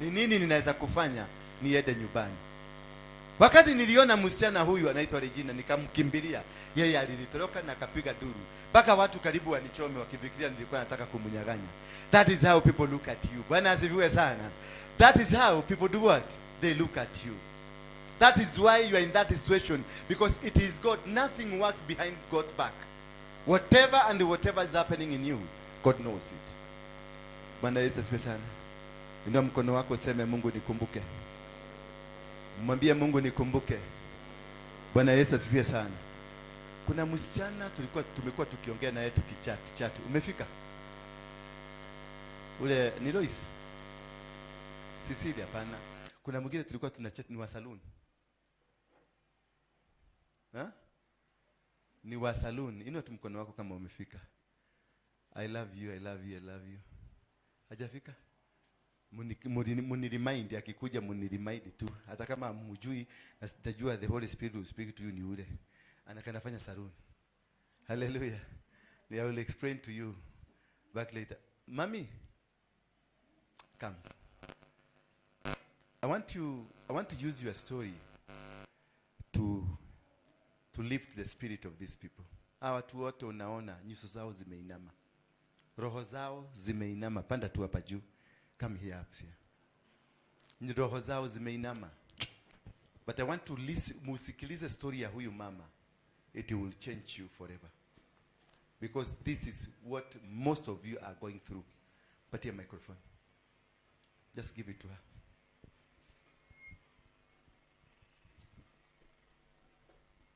Ni nini ninaweza kufanya niende nyumbani? Wakati niliona msichana huyu anaitwa Regina, nikamkimbilia. Yeye alinitoroka na akapiga duru. Mpaka watu karibu wanichome wakifikiria nilikuwa nataka kumnyang'anya. That is how people look at you. Bwana asifiwe sana. That is how people do what? They look at you. That is why you are in that situation, because it is God. Nothing works behind God's back. Whatever and whatever is happening in you, God knows it. Bwana Yesu asifiwe sana. Inua mkono wako useme, Mungu nikumbuke. Mwambie Mungu nikumbuke. Bwana Yesu asifiwe sana. Kuna msichana tumekuwa tukiongea naye tukichat chat. Umefika? Ule ni Lois? Cecilia, hapana. Kuna mwingine tulikuwa tunachat, ni wa saloon. Ha? Ni wa saloon. Inua tu mkono wako kama umefika. I love you, I love you, I love you. Hajafika? Muniremind, akikuja muniremind tu. Hata kama mjui na sitajua, the Holy Spirit will speak to you ni ule. Anakanafanya saloon. Hallelujah. I will explain to you back later. Mami, come. I want to use your story to lift the spirit of these people. Hawa watu wote unaona nyuso zao zimeinama. Roho zao zimeinama. Panda tu hapa juu. Come here up here. Roho zao zimeinama. But I want to listen, musikilize story ya huyu mama. It will change you forever. Because this is what most of you are going through. Patia microphone. Just give it to her.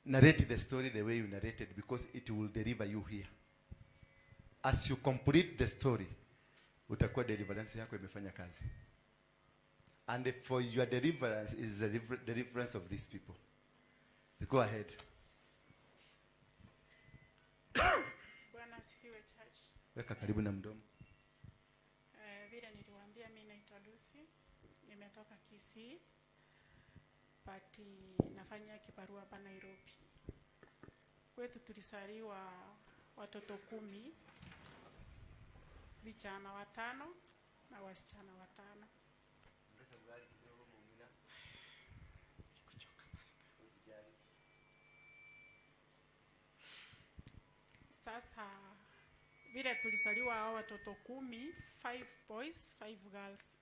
Narrate the story the way you narrated, because it will deliver you here. As you complete the story, utakuwa deliverance yako imefanya kazi. And for your deliverance is the deliverance of these people. Go ahead. Bwana asifiwe church. Weka karibu na mdomo. Vile niliwaambia mimi naitwa Lucy, nimetoka Kisii. But nafanya kibarua hapa Nairobi. Kwetu tulisaliwa watoto 10, vijana 5 na wasichana 5. Sasa vile tulisaliwa hao watoto 10, 5 boys, 5 girls.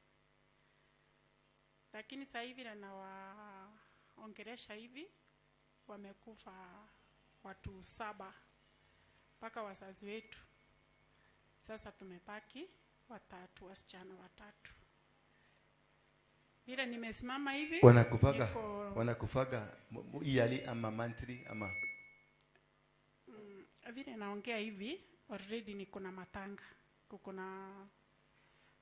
Lakini sasa hivi nawaongelesha hivi wamekufa watu 7 mpaka wazazi wetu. Sasa tumepaki 3, wasichana 3. Vile nimesimama hivi wanakufaga yearly ama monthly ama vile naongea hivi already niko na matanga. Kuko na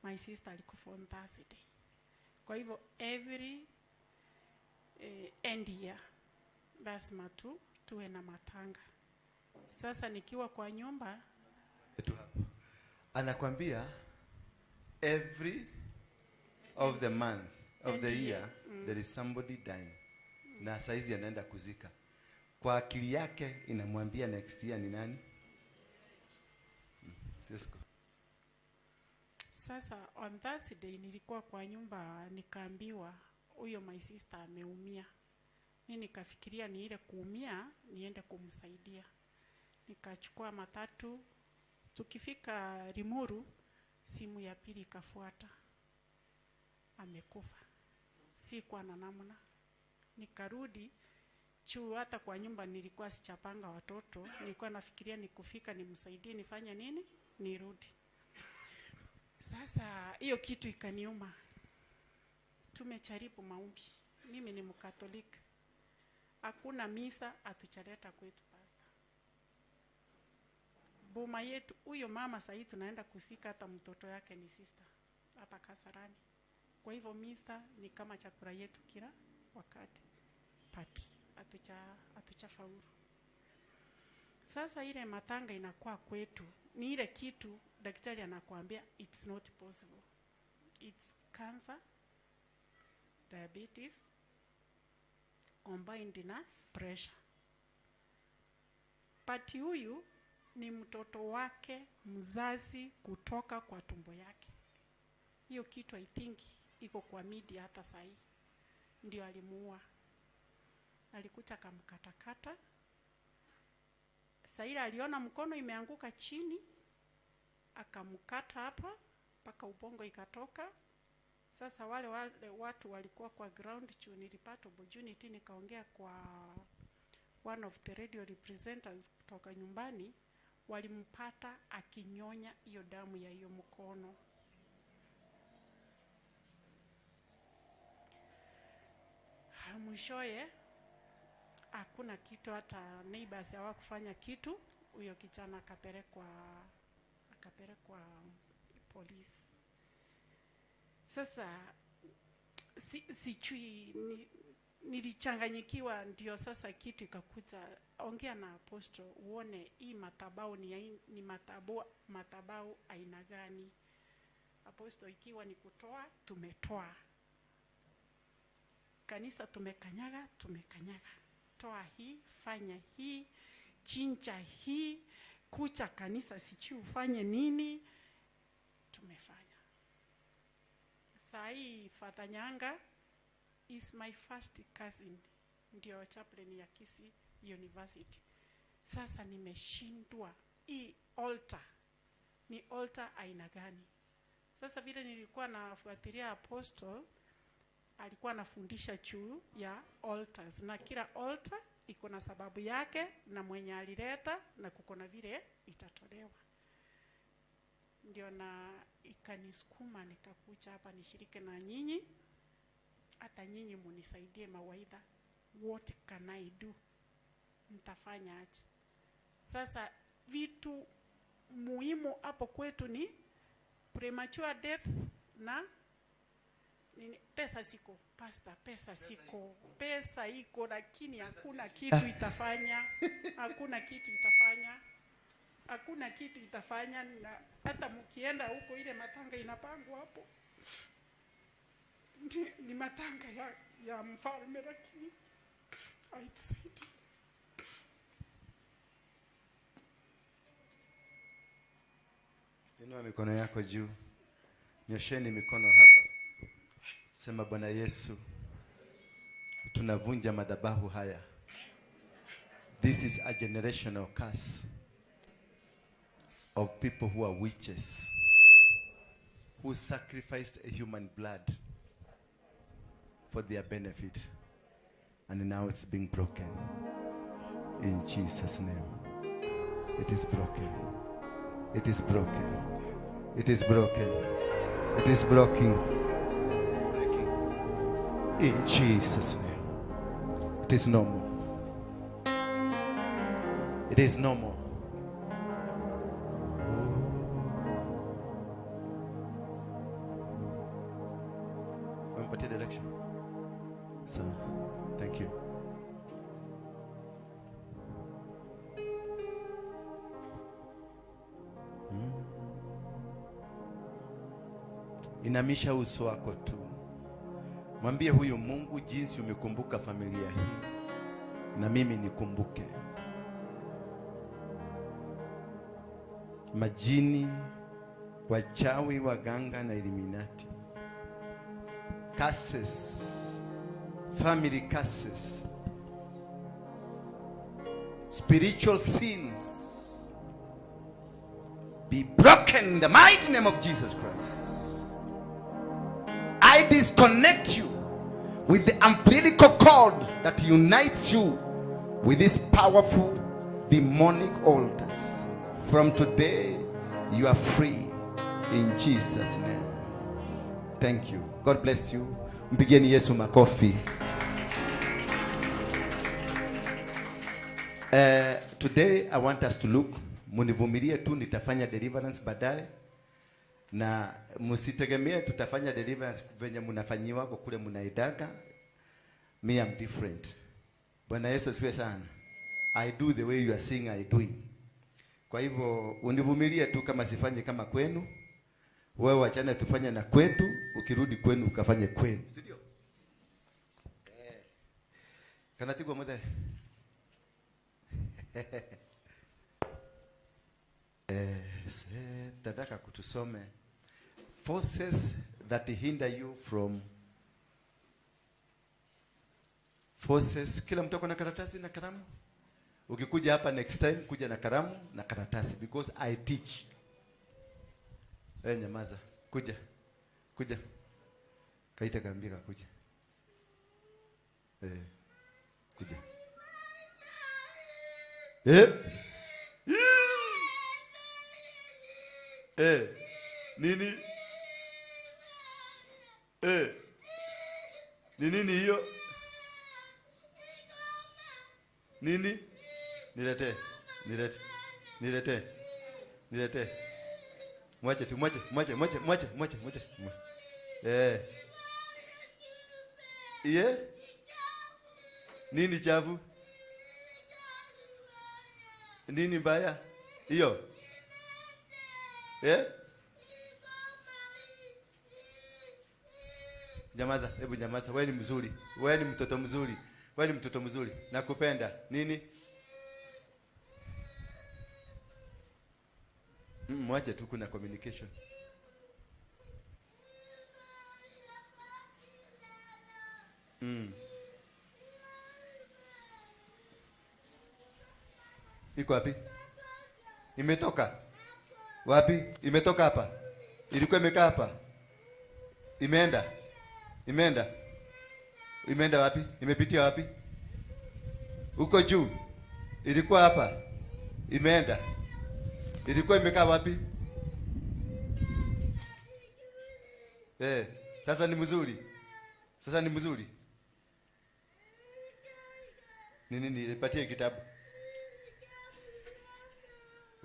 my sister alikufa on Thursday. Kwa hivyo every end year lazima tu tuwe na matanga. Sasa nikiwa kwa nyumba Tu hapo. Anakwambia every of the month of the year there is somebody dying. Na saizi anaenda kuzika. Kwa akili yake inamwambia next year ni nani? Just go. Sasa on Thursday nilikuwa kwa nyumba nikaambiwa huyo my sister ameumia. Mimi nikafikiria ni ile kuumia niende kumsaidia. Nikachukua matatu, tukifika Limuru simu ya pili ikafuata. Amekufa. Sikuwa na namna. Nikarudi juu hata kwa nyumba nilikuwa sichapanga watoto, nilikuwa nafikiria nikufika nimsaidie nifanye nini nirudi. Sasa hiyo kitu ikaniuma. Tumejaribu maombi. Mimi ni Mkatoliki. Hakuna misa hatujaleta kwetu pastor. Boma yetu huyo mama sasa tunaenda kusika hata mtoto yake ni sister hapa Kasarani. Kwa hivyo misa ni kama chakula yetu kila wakati. But hatuchafaulu. Sasa ile matanga inakuwa kwetu ni ile kitu daktari anakuambia it's not possible. It's cancer, diabetes combined na pressure. But huyu ni mtoto wake mzazi kutoka kwa tumbo yake. Hiyo kitu I think iko kwa media hata sahi. Ndio alimuua. Alikuta akamkatakata. Saila aliona mkono imeanguka chini, akamkata hapa mpaka ubongo ikatoka. Sasa wale watu walikuwa kwa ground juu nilipata opportunity nikaongea kwa one of the radio representatives kutoka nyumbani, walimpata akinyonya hiyo damu ya hiyo mkono. Mwishoye hakuna kitu, hata neighbors hawakufanya kitu. Huyo kijana akapelekwa polisi. Sasa sijui nilichanganyikiwa, ndio sasa kitu ikakuja, ongea na apostle uone hii madhabahu ni madhabahu aina gani. Apostle, ikiwa ni kutoa tumetoa. Kanisa tumekanyaga. Toa hii, fanya hii, chinja hii, kucha kanisa sijui ufanye nini, tumefanya. Sai Father Nyanga is my first cousin, ndio chaplain ya Kisii University. Sasa nimeshindwa hii altar ni altar aina gani? Sasa vile nilikuwa nafuatilia apostle, alikuwa anafundisha juu ya altars, na kila altar iko na sababu yake na mwenye alileta na kuko na vile itatolewa. Ndio na ikanisukuma nikakuja hapa nishirike na nyinyi, hata nyinyi munisaidie mawaidha. What can I do? Nitafanya aje? Sasa vitu muhimu hapo kwetu ni premature death na nini? Pesa siko, pastor, pesa siko. Pesa iko lakini hakuna kitu itafanya. Hakuna kitu itafanya. Hakuna kitu itafanya, na hata mkienda huko ile matanga inapangwa hapo. Ni matanga ya mfalme lakini haitusaidii. Inua mikono yako juu. Nyosheni mikono hapa. Sema, Bwana Yesu, tunavunja madhabahu haya. This is a generational curse of people who are witches, who sacrificed a human blood for their benefit. And now it's being broken. In Jesus' name. It is broken. It is broken. It is broken. It is broken. In Jesus' name. It is no more. It is no more. Umepatia direction? So, thank you. Inamisha uso wako tu. Mwambie huyu Mungu jinsi umekumbuka familia hii, na mimi nikumbuke. Majini, wachawi, waganga na Illuminati. Curses, family curses, spiritual sins be broken in the mighty name of Jesus Christ. I disconnect you with the umbilical cord that unites you with these powerful demonic altars. From today, you are free in Jesus' name. Thank you. God bless you. Mpigeni Yesu makofi. Today I want us to look. Munivumilie tu, nitafanya deliverance baadaye. Na msitegemee tutafanya deliverance venye mnafanyiwa kwa kule mnaidaga. Me, I'm different. Bwana Yesu asifiwe sana. I do the way you are seeing I doing. Kwa hivyo univumilie tu kama sifanye kama kwenu. Wewe wachana tufanye na kwetu, ukirudi kwenu ukafanye kwenu. Si ndio? Kana tigwa mothe. Tataka kutusome forces that hinder you from forces. Kila mtu akona karatasi na kalamu. Ukikuja hapa next time kuja na kalamu na karatasi, because I teach. Nyamaza. Kuja. Kuja. Kaita kaambia kuja. Kuja. Nini? Ni nini hiyo? Nini? Nilete. Nilete. Nilete. Nilete. Mwache tu, mwache, mwache, mwache, mwache, mwache, mwache. Iye? Nini chafu? Nini mbaya? Hiyo? Nyamaza, hebu nyamaza. Wewe ni mzuri. Wewe ni mtoto mzuri. Wewe ni mtoto mzuri. Nakupenda. Nini? Mwache tu, kuna communication. Iko wapi? Imetoka. Wapi? Imetoka hapa. Ilikuwa imekaa hapa. Imeenda. Imeenda. Imeenda wapi? Imepitia wapi? Huko juu. Ilikuwa hapa. Imeenda. Ilikuwa imekaa wapi? Sasa ni mzuri. Sasa ni mzuri. Nini nilipatie kitabu?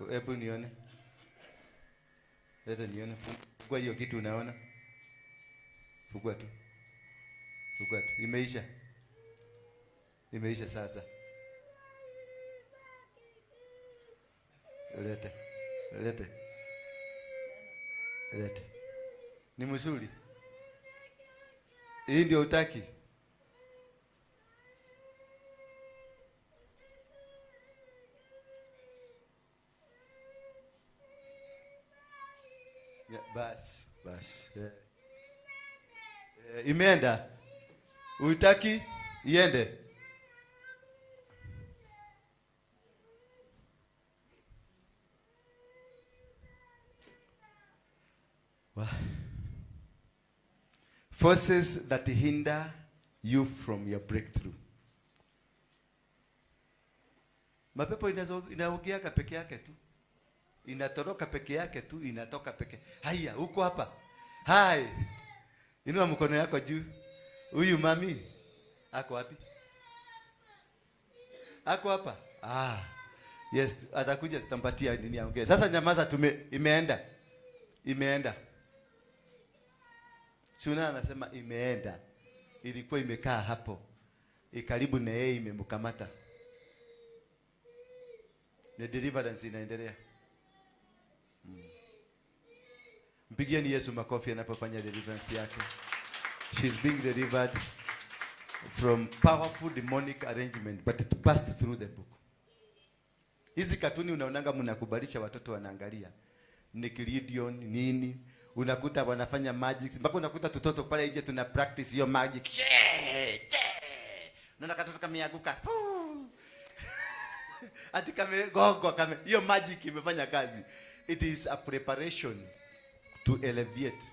Hebu nione. Leta nione. Fungua hiyo kitu unaona. Fungua tu. Fungua tu. Imeisha. Imeisha sasa. Lete. Lete. Lete. Ni mzuri. Hii ndio utaki. Ya, bas, bas. Imeenda. Utaki iende. Wow. Forces that hinder you from your breakthrough. Mapepo inaogeaga peke yake tu. Inatoroka peke yake tu, inatoka peke. Haya, huko hapa. Hai. Inua mkono yako juu. Huyu mami ako wapi? Ako hapa. Ah. Yes, atakuja tutampatia nini aongee. Sasa nyamaza, imeenda. Imeenda. Suna anasema imeenda. Ilikuwa imekaa hapo. Ikaribu na yeye imemkamata. The deliverance inaendelea. Mpigieni Yesu makofi anapofanya deliverance yake. She's being delivered from powerful demonic arrangement, but it passed through the book. Hizi katuni unaonanga mnakubalisha watoto wanaangalia. Nickelodeon nini? Unakuta wanafanya magic mpaka unakuta tutoto pale nje tuna practice hiyo magic. Yeah, yeah. Unaona katoto kameanguka. Ati kamegongwa kame. Hiyo magic imefanya kazi. It is a preparation to elevate.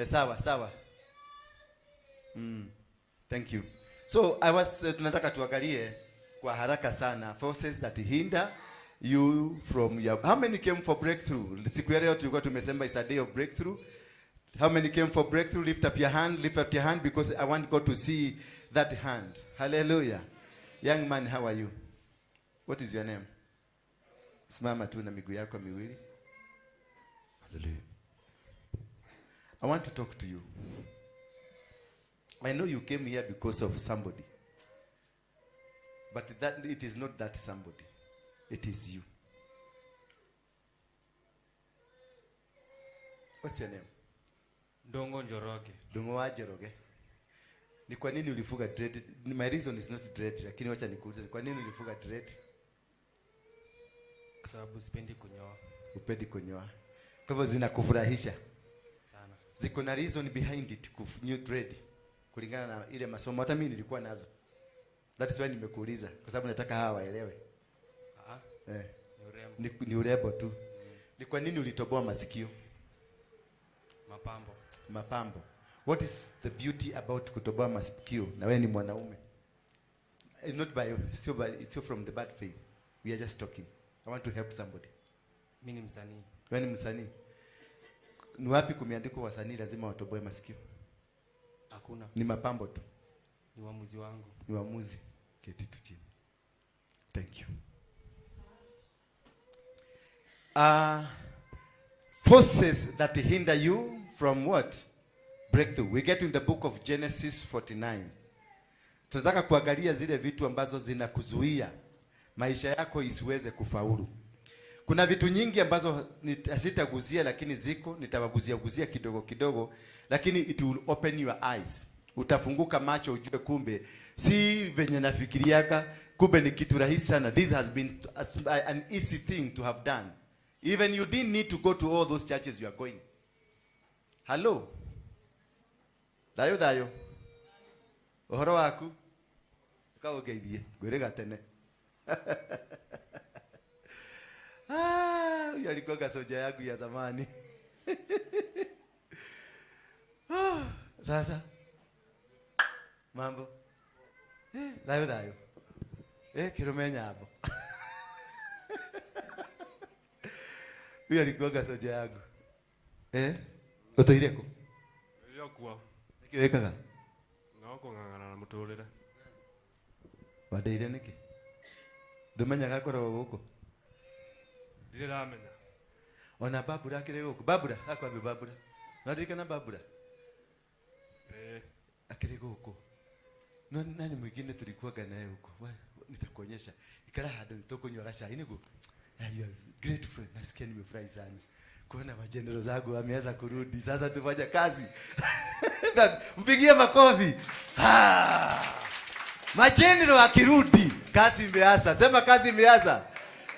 Sawa sawa. Thank you. So I was tunataka tuangalie kwa haraka sana forces that hinder you from your. How many came for breakthrough? Siku ya leo tulikuwa tumesema it's a day of breakthrough. How many came for breakthrough? Lift up your hand, lift up your hand, because I want God to see that hand. Hallelujah. Young man, how are you? What is your name? Simama tu na miguu yako miwili. Hallelujah. I want to talk to you. I know you came here because of somebody. But that it is not that somebody. It is you. What's your name? Ndongo Njoroge. Ndongo wa Njoroge. Ni kwa nini ulifuga dread? My reason is not dread, lakini wacha nikuulize, ni kwa nini ulifuga dread? Kwa sababu sipendi kunyoa. Upendi kunyoa. Kwa hivyo zinakufurahisha sana. Ziko na reason behind it, new dread. Kulingana na ile masomo hata mimi nilikuwa nazo. That is why nimekuuliza, kwa sababu nataka hawa waelewe. Ni urembo. Ni urembo tu. Ni kwa nini ulitoboa masikio? Mapambo. Mapambo. What is the beauty about kutoboa masikio? Na wewe ni mwanaume. Not by, so by, it's from the bad faith. We are just talking. I want to help somebody. Mimi ni msanii. Wewe ni msanii. Ni wapi kumeandikwa wasanii lazima watoboe masikio? Hakuna. Ni mapambo tu. Ni uamuzi wangu. Ni uamuzi. Keti tu chini. Thank you. Forces that hinder you from what? Breakthrough. We get in the book of Genesis 49. Tunataka kuangalia zile vitu ambazo zinakuzuia maisha yako isiweze kufaulu. Kuna vitu nyingi ambazo sitaguzia, lakini ziko, nitawaguzia guzia kidogo kidogo, lakini it will open your eyes. Utafunguka macho ujue kumbe si venye nafikiriaga, kumbe ni kitu rahisi sana. This has been an easy thing to have done. Even you didn't need to go to all those churches you are going. Hello. Thayo thayo. Uhoro waku. Ukaũgeithie, ngwĩrĩga tene. Huyu alikuwa soja yangu ya zamani. Sasa mambo. Thayo thayo. Kirume nyambo. Huyu alikuwa soja yangu. Ũtũire kũ? Kuo. Nĩkĩ wĩkaga? No kũng'ang'ana na mũtũrĩre. Wandeire nĩkĩ? Ndũmenyaga ngoragwo gũkũ? Ndirĩ ndamenya. Ona Babura akĩrĩ gũkũ. Babura, akwambia Babura. Nĩwaririkana Babura? Akĩrĩ gũkũ. No nani mwingine tulikuwaga naye huko? Nitakuonyesha. Ikara handũ tũkũnyua gacai nĩguo. You are great friend. Nasikia nimefurahi sana kuona majenero zangu wameanza kurudi. Sasa tufanye kazi. Mpigie makofi. Majenero wakirudi, kazi imeanza. Sema kazi imeanza.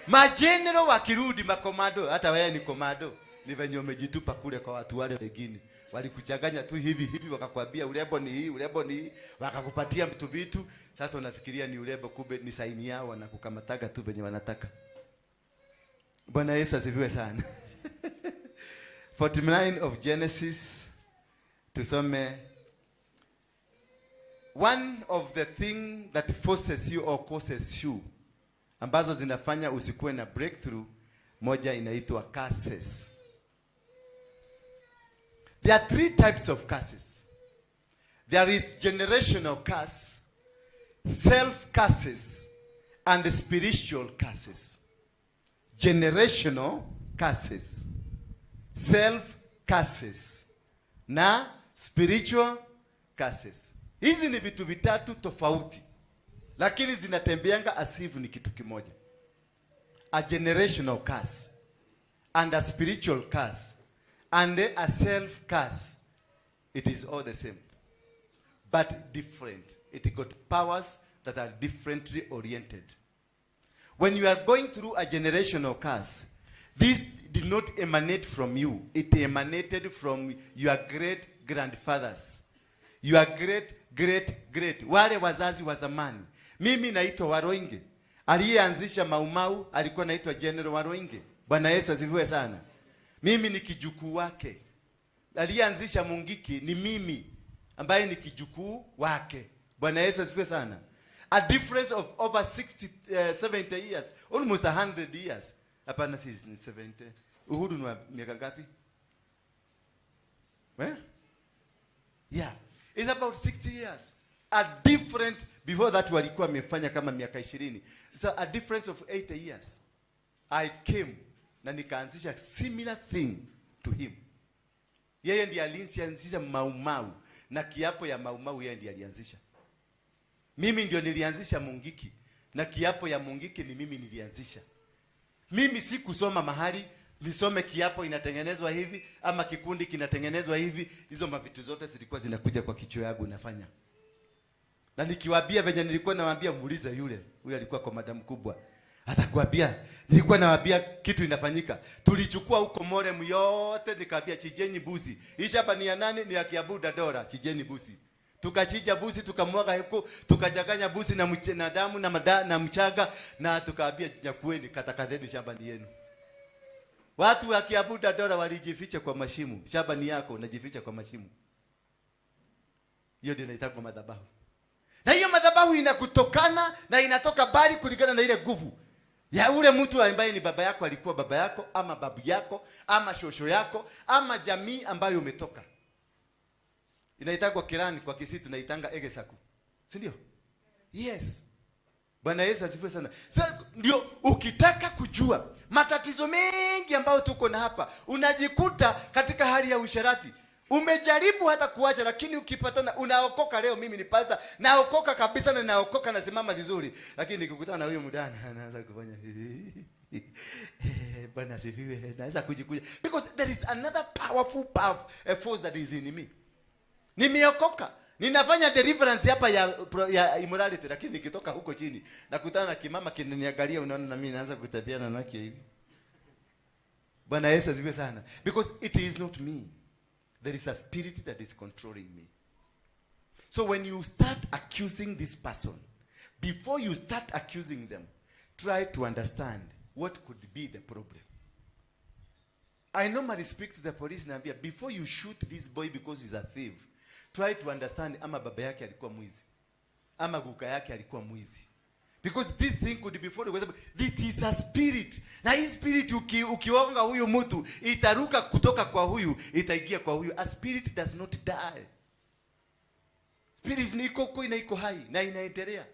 Majenero wakirudi, makomando, hata wewe ni komando. Ni venye umejitupa kule kwa watu wale wengine. Walikuchanganya tu hivi hivi, wakakwambia urembo ni hii, urembo ni hii, wakakupatia mtu vitu. Sasa unafikiria ni urembo, kumbe ni saini yao, wanakukamataga tu venye wanataka. Bwana Yesu asifiwe sana. 49 of Genesis, tusome. One of the thing that forces you or causes you, ambazo zinafanya usikuwe na breakthrough, moja inaitwa curses. There are three types of curses. There is generational curse, self curses, and spiritual curses. Generational curses, self curses, na spiritual curses. Hizi ni vitu vitatu tofauti, lakini zinatembeanga as if ni kitu kimoja. A generational curse and a spiritual curse and a self curse, it is all the same, but different. It got powers that are differently oriented. When you are going through a generational curse, this did not emanate from you. It emanated from your great grandfathers, your great great great, wale wazazi wa zamani. Mimi naitwa Waroinge. Aliyeanzisha Maumau alikuwa naitwa General Waroinge. Bwana Yesu asifiwe sana. Mimi ni kijukuu wake. Aliyeanzisha Mungiki ni mimi ambaye ni kijukuu wake. Bwana Yesu asifiwe sana. A difference of over 60, 70 years, almost 100 years. Hapana, si ni 70. Uhuru ni wa miaka ngapi? Eh? Yeah. It's about 60 years. A different, before that walikuwa wamefanya kama miaka 20. So a difference of 80 years. I came na nikaanzisha similar thing to him. Yeye ndiye alianzisha Maumau na kiapo ya Maumau yeye ndiye alianzisha. Mimi ndio nilianzisha Mungiki na kiapo ya Mungiki ni mimi nilianzisha. Mimi si kusoma mahali nisome kiapo inatengenezwa hivi ama kikundi kinatengenezwa hivi. Hizo mavitu zote zilikuwa zinakuja kwa kichwa yangu nafanya. Na nikiwaambia venye nilikuwa nawaambia, muulize yule. Huyu alikuwa kwa madam kubwa. Atakwambia nilikuwa nawaambia kitu inafanyika. Tulichukua huko Morem yote, nikaambia chijeni busi. Hii shamba ni ya nani? Ni ya Kiambu Dandora, chijeni busi. Tukachinja busi, tukamwaga huko, tukachanganya busi na damu na mchanga, na tukaambia nyakueni, katakateni, shamba ni yenu. Watu wa Kiambu Dandora walijificha kwa mashimo. Shamba ni yako, unajificha kwa mashimo. Hiyo ndio inaitwa madhabahu. Na hiyo madhabahu inakutokana na inatoka bali kulingana na ile nguvu ya ule mtu ambaye ni baba yako, alikuwa baba yako ama babu yako ama shosho yako ama jamii ambayo umetoka. Inaitangwa kirani, kwa Kisii tunaitanga egesaku. Si ndio? Yes. Bwana Yesu asifiwe sana. Sasa ndio ukitaka kujua matatizo mengi ambayo tuko na hapa, unajikuta katika hali ya usherati. Umejaribu hata kuacha, lakini ukipatana unaokoka leo, mimi ni pastor, naokoka kabisa na naokoka nasimama vizuri. Lakini nikikutana na huyo mdada anaanza kufanya hivi. Bwana asifiwe. Naweza kujikuja because there is another powerful power, a force that is in me. Nimeokoka. Ninafanya deliverance hapa ya immorality, lakini nikitoka huko chini nakutana na kimama kinaniangalia, unaona na mimi naanza kutabiana nakio hivi. Bwana Yesu asifiwe sana. Because it is not me. There is a spirit that is controlling me. So when you start accusing this person, before you start accusing them, try to understand what could be the problem. I normally speak to the police, naambia, before you shoot this boy because he's a thief, try to understand ama baba yake alikuwa mwizi, ama guka yake alikuwa mwizi. Because this thing could be followed. Kwa sababu this is a spirit. Na hii spirit ukionga huyu mtu, itaruka kutoka kwa huyu, itaingia kwa huyu. A spirit does not die. Spirit ni iko huko, ina iko hai na inaendelea.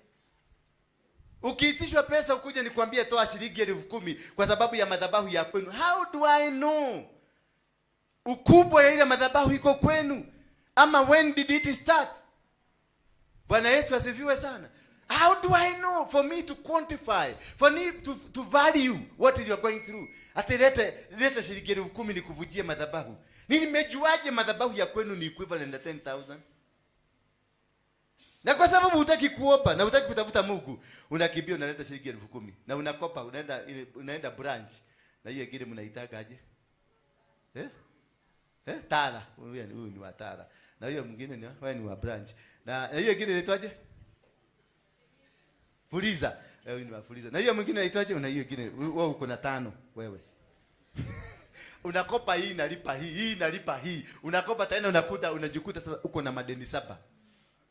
Ukiitishwa pesa ukuje nikwambie toa shilingi 10,000 kwa sababu ya madhabahu ya kwenu. How do I know ukubwa ya ile madhabahu iko kwenu? Ama when did it start? Bwana yetu asifiwe sana. How do I know for me to quantify, for me to value what is you are going through? Ati lete shilingi 10,000 nikuvujie madhabahu. Nimejuaje madhabahu ya kwenu ni equivalent na 10,000? Na kwa sababu hutaki kuomba na hutaki kutafuta Mungu, unakimbia unaleta shilingi 10,000 na unakopa, unaenda branch. Na hiyo ingine mnaitaka aje? Eh? Eh? Tala. Huyu ni wa Tala. Na hiyo mwingine ni wewe ni wa branch. Na hiyo ingine inaitwaje? Fuliza. Huyu ni wa Fuliza. Na hiyo mwingine inaitwaje? Una hiyo ingine. Wewe uko na 5 wewe. Unakopa hii nalipa hii, hii nalipa hii. Unakopa tena unajikuta sasa uko na madeni 7.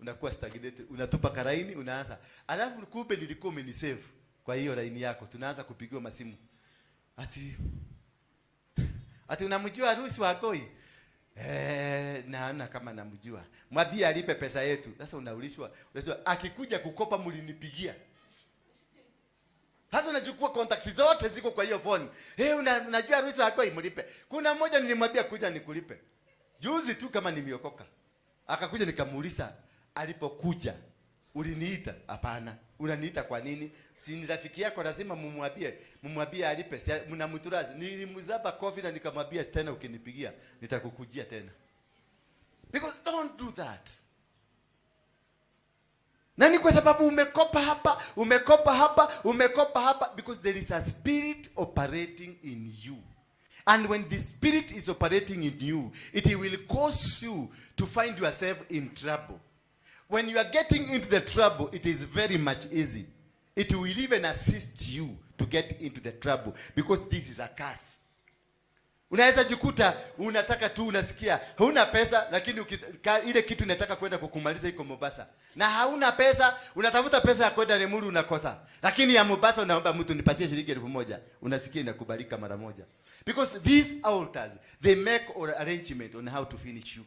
Unakuwa stagnated, unatupa karaini, unaanza. Alafu kumbe nilikuwa umenisave kwa hiyo laini yako. Tunaanza kupigiwa masimu. Ati unamjua harusi wa Goi? Naona kama namjua. Mwambie alipe pesa yetu. Sasa unaulishwa, unasema akikuja kukopa mlinipigia. Sasa unachukua contact zote ziko kwa hiyo phone. Unajua harusi wa Goi, mlipe. Kuna mmoja nilimwambia kuja nikulipe. Juzi tu kama nimeokoka. Akakuja nikamuuliza alipokuja. Uliniita? Hapana. Unaniita kwa nini? Si ni rafiki yako, lazima mumwambie, mumwambie alipe. Si mnamturazi. Nilimzaba kofi na nikamwambia tena ukinipigia nitakukujia tena. Because don't do that. Na ni kwa sababu umekopa hapa, umekopa hapa, umekopa hapa, because there is a spirit operating in you. And when the spirit is operating in you, it will cause you to find yourself in trouble. When you are getting into the trouble, it is very much easy. It will even assist you to get into the trouble because this is a curse. Unaweza jikuta unataka tu, unasikia huna pesa, lakini ile kitu inataka kwenda kukumaliza iko Mombasa. Na hauna pesa, unatafuta pesa ya kwenda Limuru unakosa. Lakini ya Mombasa unaomba mtu nipatie shilingi 1000, unasikia inakubalika mara moja. Because these altars, they make arrangement on how to finish you.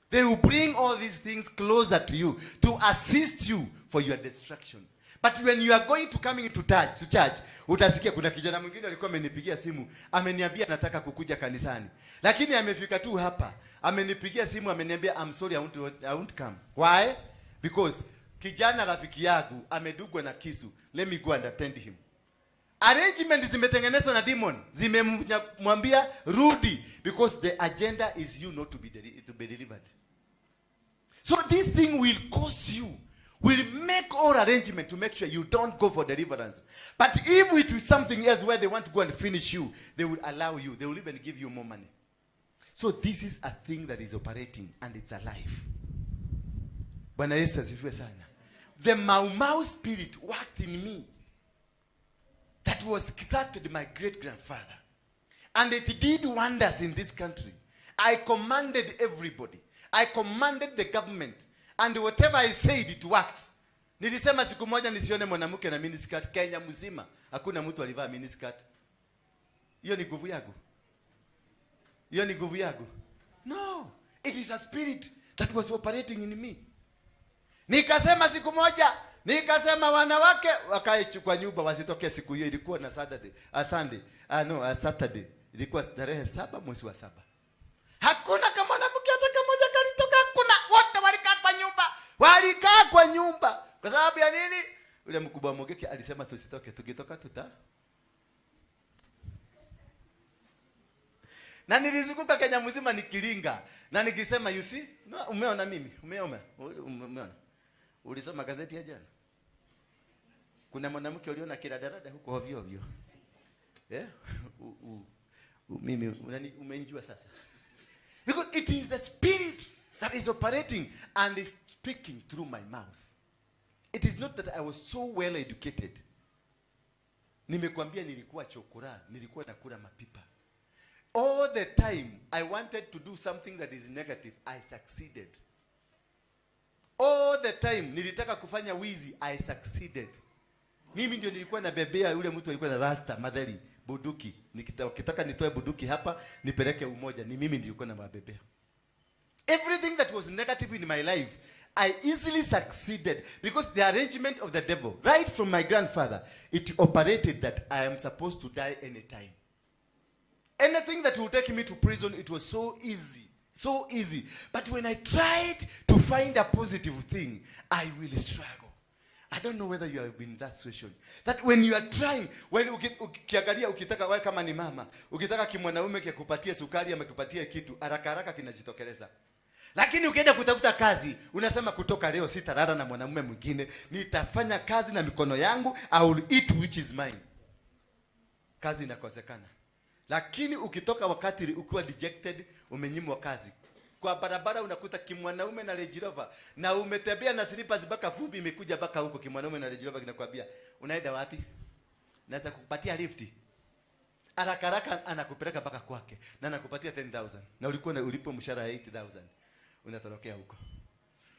They will bring all these things closer to you to assist you for your destruction. But when you are going to coming to church, to church, utasikia kuna kijana mwingine alikuwa amenipigia simu, ameniambia nataka kukuja kanisani. Lakini amefika tu hapa, amenipigia simu, ameniambia I'm sorry, I won't come. Why? Because kijana rafiki yangu amedugwa na kisu. Let me go and attend him. Arrangement zimetengenezwa na demon, zimemwambia rudi, because the agenda is you not to be delivered. So this thing will cause you, will make all arrangement to make sure you don't go for deliverance. But if it is something else where they want to go and finish you, they will allow you. They will even give you more money. So this is a thing that is operating and it's alive. Bwana Yesu asifiwe sana. The Mau Mau spirit worked in me that was started my great-grandfather. And it did wonders in this country. I commanded everybody. I commanded the government. And whatever I said, it worked. Nilisema siku moja nisione mwanamke na miniskirt Kenya mzima. Hakuna mtu alivaa miniskirt. Hiyo ni nguvu yangu. Hiyo ni nguvu yangu. No, it is a spirit that was operating in me. Nikasema siku moja, nikasema wanawake wakae kwa nyumba wasitoke siku hiyo. Ilikuwa na Saturday, a Sunday, no, a Saturday. Ilikuwa tarehe 7 mwezi wa 7. Hakuna kama mwanamke hata mmoja kalitoka, hakuna. Wote walikaa kwa nyumba. Walikaa kwa nyumba. Kwa sababu ya nini? Yule mkubwa Mogeke alisema tusitoke, tukitoka tuta. Na nilizunguka Kenya mzima nikilinga na nikisema you see, no, umeona mimi, umeona, umeona. Ulisoma gazeti ya jana? Kuna mwanamke uliona kiradarada huko ovyo ovyo. Yeah? Mimi umenijua sasa. Because it is the spirit that is operating and is speaking through my mouth. It is not that I was so well educated. Nimekuambia nilikuwa chokora, nilikuwa nakula mapipa. All the time I wanted to do something that is negative, I succeeded. All the time nilitaka kufanya wizi, I succeeded. Mimi ndio nilikuwa nabebea yule mtu alikuwa na rasta, madhari, buduki. Nikitaka nitoe buduki hapa, nipeleke Umoja, ni mimi nilikuwa nabebea. Everything that was negative in my life, I easily succeeded because the arrangement of the devil, right from my grandfather, it operated that I am supposed to die anytime. Anything that will take me to prison, it was so easy. So easy. But when I tried to find a positive thing, I will struggle. I don't know whether you have been in that situation. That when you are trying, when ukiangalia, ukitaka wewe kama ni mama, ukitaka kimwanaume kikupatie sukari ama kikupatie kitu, haraka haraka kinajitokeleza. Lakini ukienda kutafuta kazi, unasema kutoka leo sitalala na mwanamume mwingine, nitafanya kazi na mikono yangu, I will eat which is mine. Kazi inakosekana. Lakini ukitoka wakati ukiwa dejected, umenyimwa kazi. Kwa barabara unakuta kimwanaume na Range Rover, na umetembea na slippers mpaka vumbi imekuja mpaka huko, kimwanaume na Range Rover kinakwambia, unaenda wapi? Naweza kukupatia lift. Haraka haraka anakupeleka mpaka kwake na anakupatia 10,000. Na ulikuwa na ulipo mshahara 8,000. Unatorokea huko.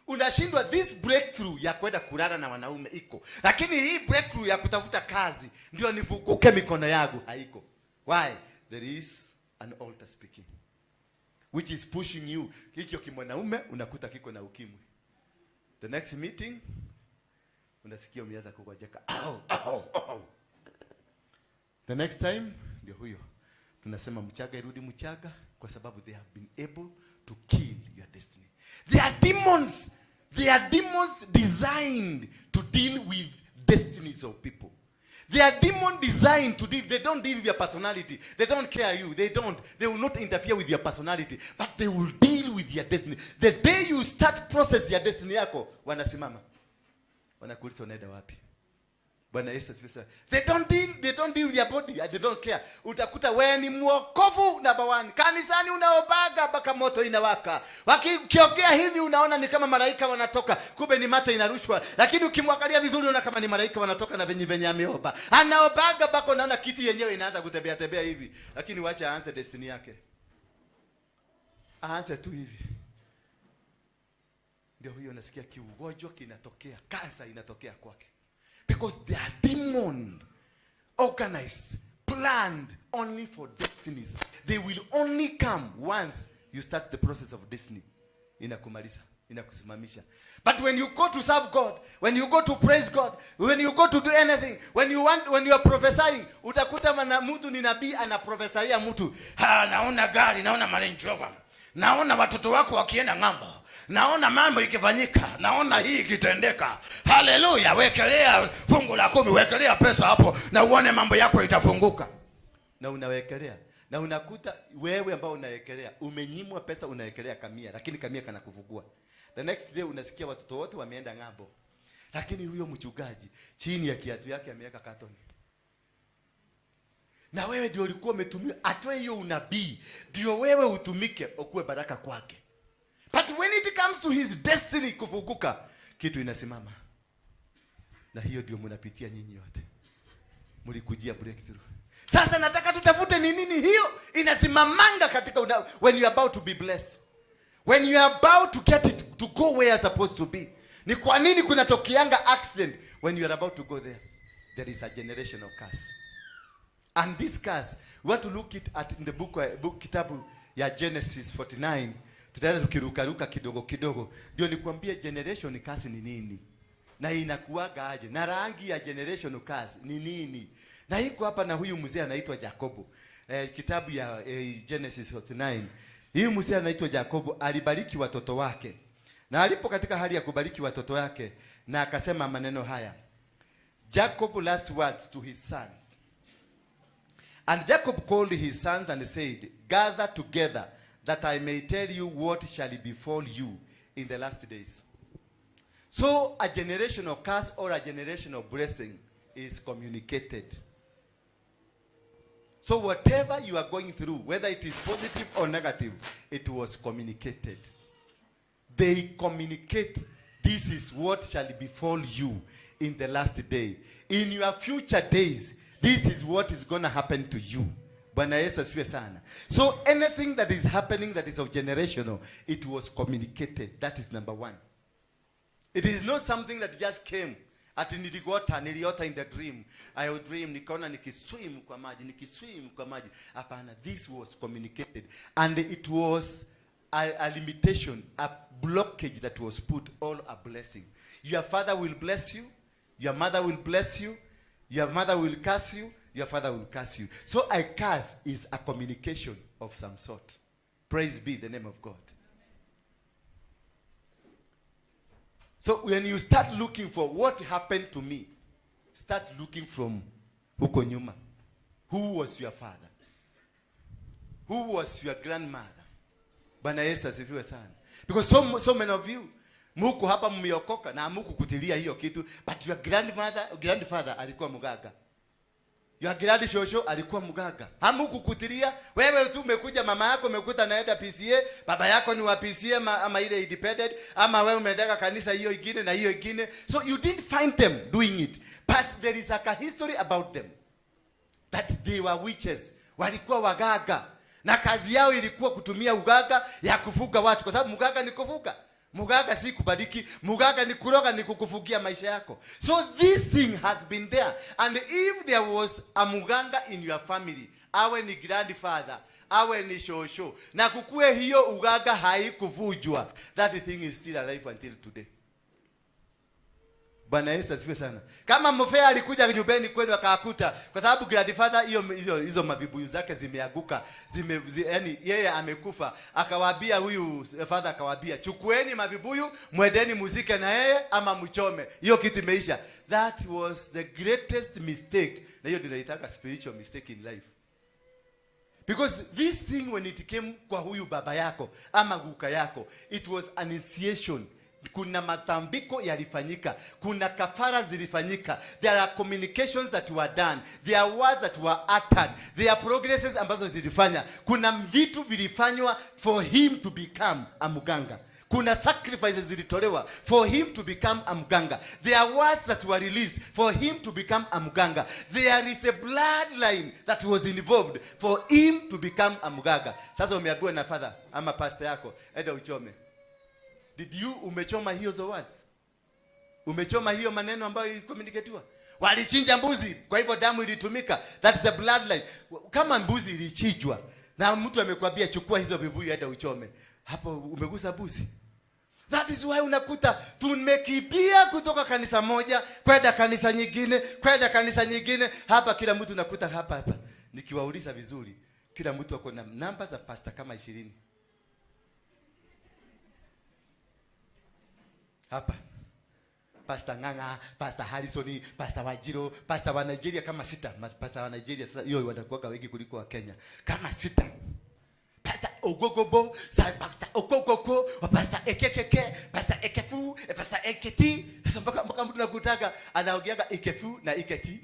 Unashindwa this breakthrough ya kwenda kulala na wanaume iko. Lakini hii breakthrough ya kutafuta kazi ndio nifunguke mikono yangu haiko. Why? There is an altar speaking, which is pushing you. Hikyo kimwanaume unakuta kiko na ukimwi. The next meeting unasikia umeanza kugojeka. Au, au, au. The next time ndio huyo. Tunasema mchaga irudi mchaga, kwa sababu they have been able to kill your destiny. There are demons They are demons designed to deal with destinies of people. They are demon designed to deal. They don't deal with your personality. They don't care you. They don't. They will not interfere with your personality, but they will deal with your destiny. The day you start process your destiny yako, wanasimama. Wanakuuliza, "Unaenda wapi?" Bwana Yesu asifiwe sana. They don't deal with your body. They don't care. Utakuta wewe ni mwokovu number one. Kanisani unaombaga mpaka moto inawaka. Wakiongea hivi unaona ni kama malaika wanatoka. Kumbe ni mate inarushwa. Lakini ukimwangalia vizuri unaona kama ni malaika wanatoka na venye venye ameomba. Anaombaga mpaka unaona kiti yenyewe inaanza kutembea tembea hivi. Lakini wacha aanze destiny yake. Aanze tu hivi. Ndio huyo unasikia kiugonjwa kinatokea, kansa inatokea kwake. Because they are demon organized, planned only for destinies. They will only come once you start the process of destiny. Inakumaliza, inakusimamisha. But when you go to serve God, when you go to praise God, when you go to do anything, when you are prophesying, utakuta mana mtu ni nabii, anaprophesy mtu. Ha, naona gari, naona Range Rover, naona watoto wako wakienda ng'ambo, naona mambo ikifanyika, naona hii ikitendeka. Haleluya! Wekelea fungu la 10, wekelea pesa hapo na uone mambo yako itafunguka. Na unawekelea na unakuta wewe ambao unawekelea umenyimwa pesa, unawekelea kamia, lakini kamia kanakuvugua. The next day unasikia watoto wote wameenda ng'ambo, lakini huyo mchungaji chini ya kiatu yake ameweka katoni. Na wewe ndio ulikuwa umetumia atoe hiyo unabii ndio wewe utumike ukuwe baraka kwake. But when it comes to his destiny kufunguka, kitu inasimama. Na hiyo ndio mnapitia nyinyi wote, mlikujia breakthrough. Sasa nataka tutafute ni nini hiyo inasimamanga katika when you are about to be blessed, when you are about to get it, to go where you are supposed to be. Ni kwa nini kunatokeanga accident when you are about to go there? There is a generational curse. And this curse, we want to look it at in the book kitabu ya Genesis 49. Tutaenda tukirukaruka kidogo kidogo ndio nikwambie generation curse ni nini na inakuwaga aje na rangi ya generation curse ni nini. Na iko hapa na huyu mzee anaitwa Jacobo. Kitabu ya Genesis 49. Huyu mzee anaitwa Jacobo alibariki watoto wake, na alipo katika hali ya kubariki watoto wake na akasema maneno haya, Jacob last words to his sons. And Jacob called his sons and said, "Gather together, that I may tell you what shall befall you in the last days." So a generational curse or a generational blessing is communicated. So whatever you are going through, whether it is positive or negative, it was communicated. They communicate, this is what shall befall you in the last day. In your future days, this is what is going to happen to you. Bwana Yesu asifiwe sana. So anything that is happening that is of generational, it was communicated. That is number one. It is not something that just came. Ati niligota, niliota in the dream. I would dream, nikaona nikiswim kwa maji, nikiswim kwa maji. Hapana, this was communicated. And it was a limitation, a blockage that was put, all a blessing. Your father will bless you, your mother will bless you, your mother will curse you, your father will curse you. So a curse is a communication of some sort. Praise be the name of God. So when you start looking for what happened to me, start looking from huko nyuma. Who was your father? Who was your grandmother? Bwana Yesu asifiwe sana. Because so many of you muko hapa mmeokoka na hamukukutilia hiyo kitu, but your grandmother, grandfather alikuwa mganga. Your grand shosho alikuwa mganga. Hamukukutilia. Wewe tu umekuja, mama yako umekuta naenda PCEA, baba yako ni wa PCEA ama ile independent, ama wewe umeendaka kanisa hiyo ingine na hiyo ingine. So you didn't find them doing it. But there is a history about them that they were witches. Walikuwa waganga. Na kazi yao ilikuwa kutumia uganga ya kufuga watu, kwa sababu mganga ni kufuga. Mganga si kubariki, mganga ni kuroga, ni kukufugia maisha yako. So this thing has been there. And if there was a mganga in your family, awe ni grandfather, awe ni shosho, na kukue hiyo uganga haikuvujwa, that thing is still alive until today. Bwana Yesu asifiwe sana. Kama mfea alikuja nyumbani kwenu akakuta, kwa sababu grandfather hiyo hiyo hizo mavibuyu zake zimeanguka, yani yeye amekufa, akawaambia huyu father, akawaambia chukueni mavibuyu, mwendeni muzike na yeye ama mchome. Hiyo kitu imeisha. That was the greatest mistake. Na hiyo ndio inaitaka spiritual mistake in life. Because this thing, when it came kwa huyu baba yako ama guka yako, it was an initiation. Kuna matambiko yalifanyika, kuna kafara zilifanyika, there are communications that were done, there are words that were uttered, there are progresses ambazo zilifanya. Kuna vitu vilifanywa for him to become a muganga. Kuna sacrifices zilitolewa for him to become a mganga. There are words that were released for him to become a mganga. There is a bloodline that was involved for him to become a mganga. Sasa umeambiwa na father ama pastor yako, enda uchome. Did you umechoma hiyo zo words? Umechoma hiyo maneno ambayo ilicommunicatiwa? Walichinja mbuzi, kwa hivyo damu ilitumika. That is a bloodline. Kama mbuzi ilichinjwa na mtu amekwambia chukua hizo vibuyu enda uchome, hapo umegusa mbuzi. That is why unakuta tumekimbia kutoka kanisa moja kwenda kanisa nyingine, kwenda kanisa nyingine. Hapa kila mtu unakuta hapa hapa. Nikiwauliza vizuri, kila mtu ako na namba za pastor kama 20. Hapa Pastor Ng'ang'a, Pastor Harrison, Pastor Wajiro, Pastor wa Nigeria kama 6. Pastor wa Nigeria sasa hiyo watakuwa wengi kuliko wa Kenya. Kama 6. Pastor Ogogobo, Pastor Okokoko, Pastor Ekekeke, Pastor Ekefu, Pastor Eketi. Sasa mpaka mtu nakutaka anaongeaga Ekefu na Eketi.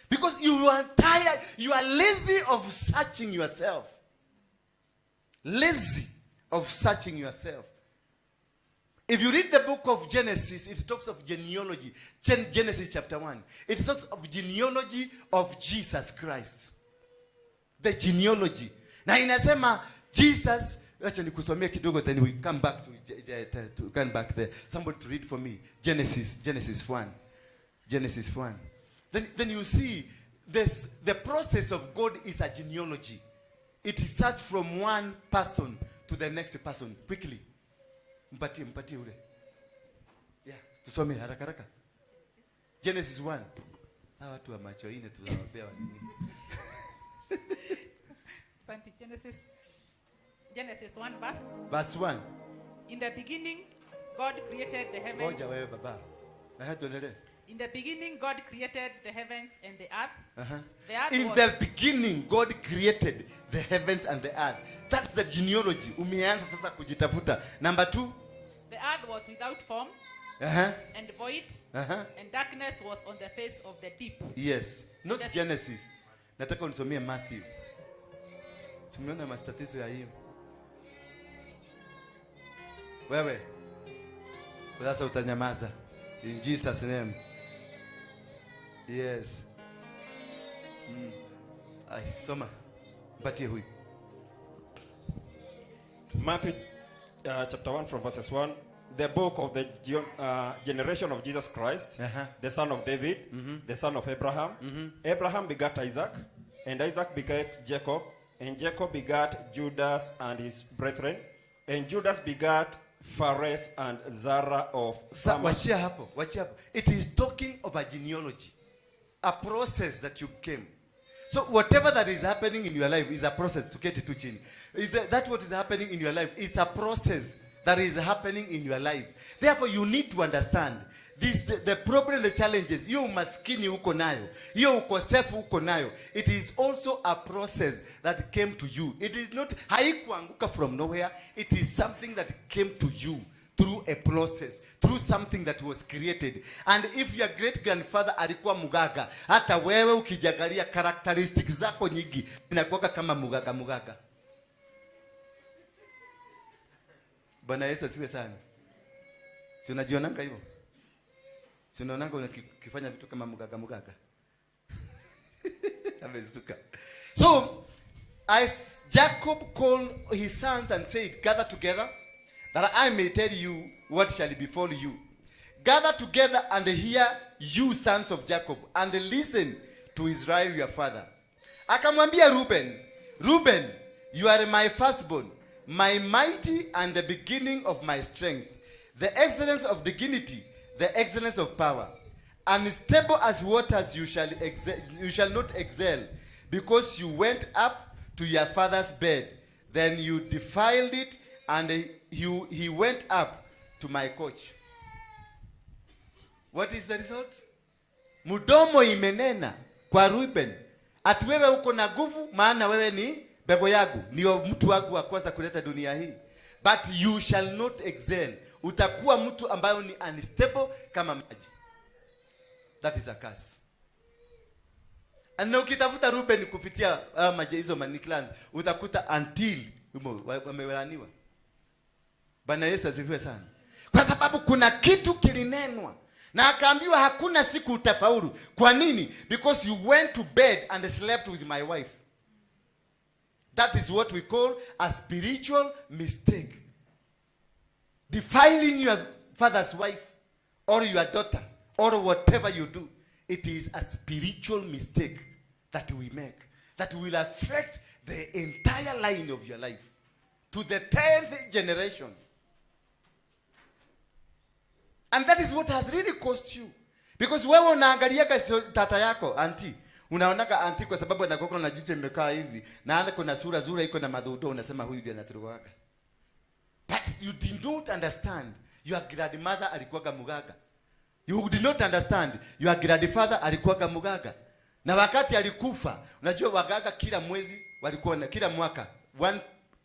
Because you are tired, you are lazy of searching yourself. Lazy of searching yourself. If you read the book of Genesis, it talks of genealogy. Genesis chapter 1. It talks of genealogy of Jesus Christ. The genealogy. Na inasema Jesus, acha nikusomee kidogo, then we come back to come back there. Somebody to read for me. Genesis 1. Genesis 1. Then you see this, the process of God is a genealogy. It starts from one person to the next person quickly. Mpatie, mpatie ule. Yeah, tusome haraka haraka. Genesis 1. Hawa watu wa macho ine tunawapea wa nini? Asante. Genesis 1 verse. Verse 1. In the beginning God created the heavens. Ngoja wewe baba. Na tuendelee. In the beginning God created the heavens and the earth. The earth In was the beginning God created the heavens and the earth. That's the genealogy. Umeanza sasa kujitafuta. Number 2. The earth was without form and void, and darkness was on the face of the deep. Yes. Not Yes. Genesis. Nataka unisomee Matthew. Simeona matatizo ya hiyo. Wewe. Sasa utanyamaza. In Jesus name. Yes. Ay, soma. Mpatie huyu. Matthew chapter 1 from verses 1. The book of the generation of Jesus Christ, the son of David, the son of Abraham. Abraham begat Isaac, and Isaac begat Jacob, and Jacob begat Judas and his brethren, and Judas begat Phares and Zara of Tamar. Wachia hapo, wachia hapo. It is talking of a genealogy, a process that you came. So whatever that is happening in your life is a process to get it to chini. If that what is happening in your life is a process that is happening in your life. Therefore you need to understand this, the problem, the challenges, hiyo umaskini uko nayo, hiyo ukosefu uko nayo, it is also a process that came to you. It is not, haikuanguka from nowhere. It is something that came to you through a process, through something that was created. And if your great grandfather alikuwa mugaga, hata wewe ukijangalia characteristics zako nyingi zinakuwa kama mugaga mugaga. Bwana Yesu asifiwe sana. Si unajionanga hivyo? Si unaonanga unakifanya vitu kama mugaga mugaga? Amezuka. So, as Jacob called his sons and said, gather together, that I may tell you what shall befall you. Gather together and hear, you sons of Jacob, and listen to Israel your father. Akamwambia Reuben, Reuben, you are my firstborn, my mighty and the beginning of my strength, the excellence of dignity, the excellence of power. Unstable as waters you shall not excel, because you went up to your father's bed. Then you defiled it, and he went up to my coach. What is the result? Mdomo imenena kwa Ruben, ati wewe uko na nguvu, maana wewe ni mbegu yangu, ndio mtu wangu wa kwanza kuleta dunia hii. But you shall not excel. Utakuwa mtu ambayo ni unstable kama maji. That is a curse. Na ukitafuta Ruben kupitia maji hizo many clans, utakuta until wamelaaniwa. Bwana Yesu asifiwe sana. Kwa sababu kuna kitu kilinenwa na akaambiwa hakuna siku utafaulu. Kwa nini? Because you went to bed and slept with my wife. That is what we call a spiritual mistake. Defiling your father's wife or your daughter or whatever you do, it is a spiritual mistake that we make that will affect the entire line of your life to the 10th generation. And that is what has really cost you. Because wewe unaangaliaga tata yako, auntie. Unaonaga auntie kwa sababu anakuwa na jicho imekaa hivi na ana kuna sura zura iko na madhudo, unasema huyu ndiye anaturogaga. But you did not understand your grandmother alikuwaga mugaga. You did not understand your grandfather alikuwaga mugaga. Na wakati alikufa, unajua wagaga kila mwezi walikuwa na kila mwaka one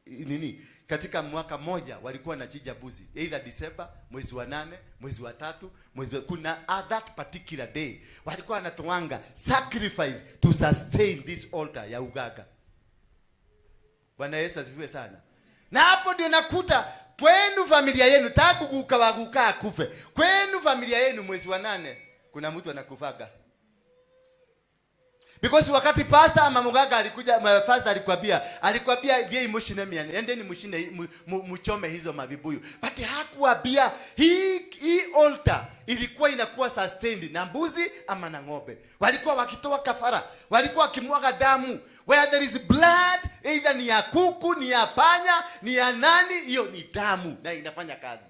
nini katika mwaka moja walikuwa na chinja buzi, either December, mwezi wa 8, mwezi wa 3, mwezi wa, kuna at that particular day walikuwa wanatoanga sacrifice to sustain this altar ya ugaga. Bwana Yesu asifiwe sana. Na hapo ndio nakuta kwenu familia yenu tangu guka wa guka akufe, kwenu familia yenu mwezi wa 8 kuna mtu anakufaga. Because wakati pastor ama mugaga alikuja, pastor alikwambia vie mushine miane, endeni mushine, muchome hizo mavibuyu. But hakuambia hii altar ilikuwa inakuwa sustained na mbuzi ama na ng'ombe. Walikuwa wakitoa kafara, walikuwa wakimwaga damu. Where there is blood, either ni ya kuku, ni ya panya, ni ya nani, hiyo ni damu na inafanya kazi.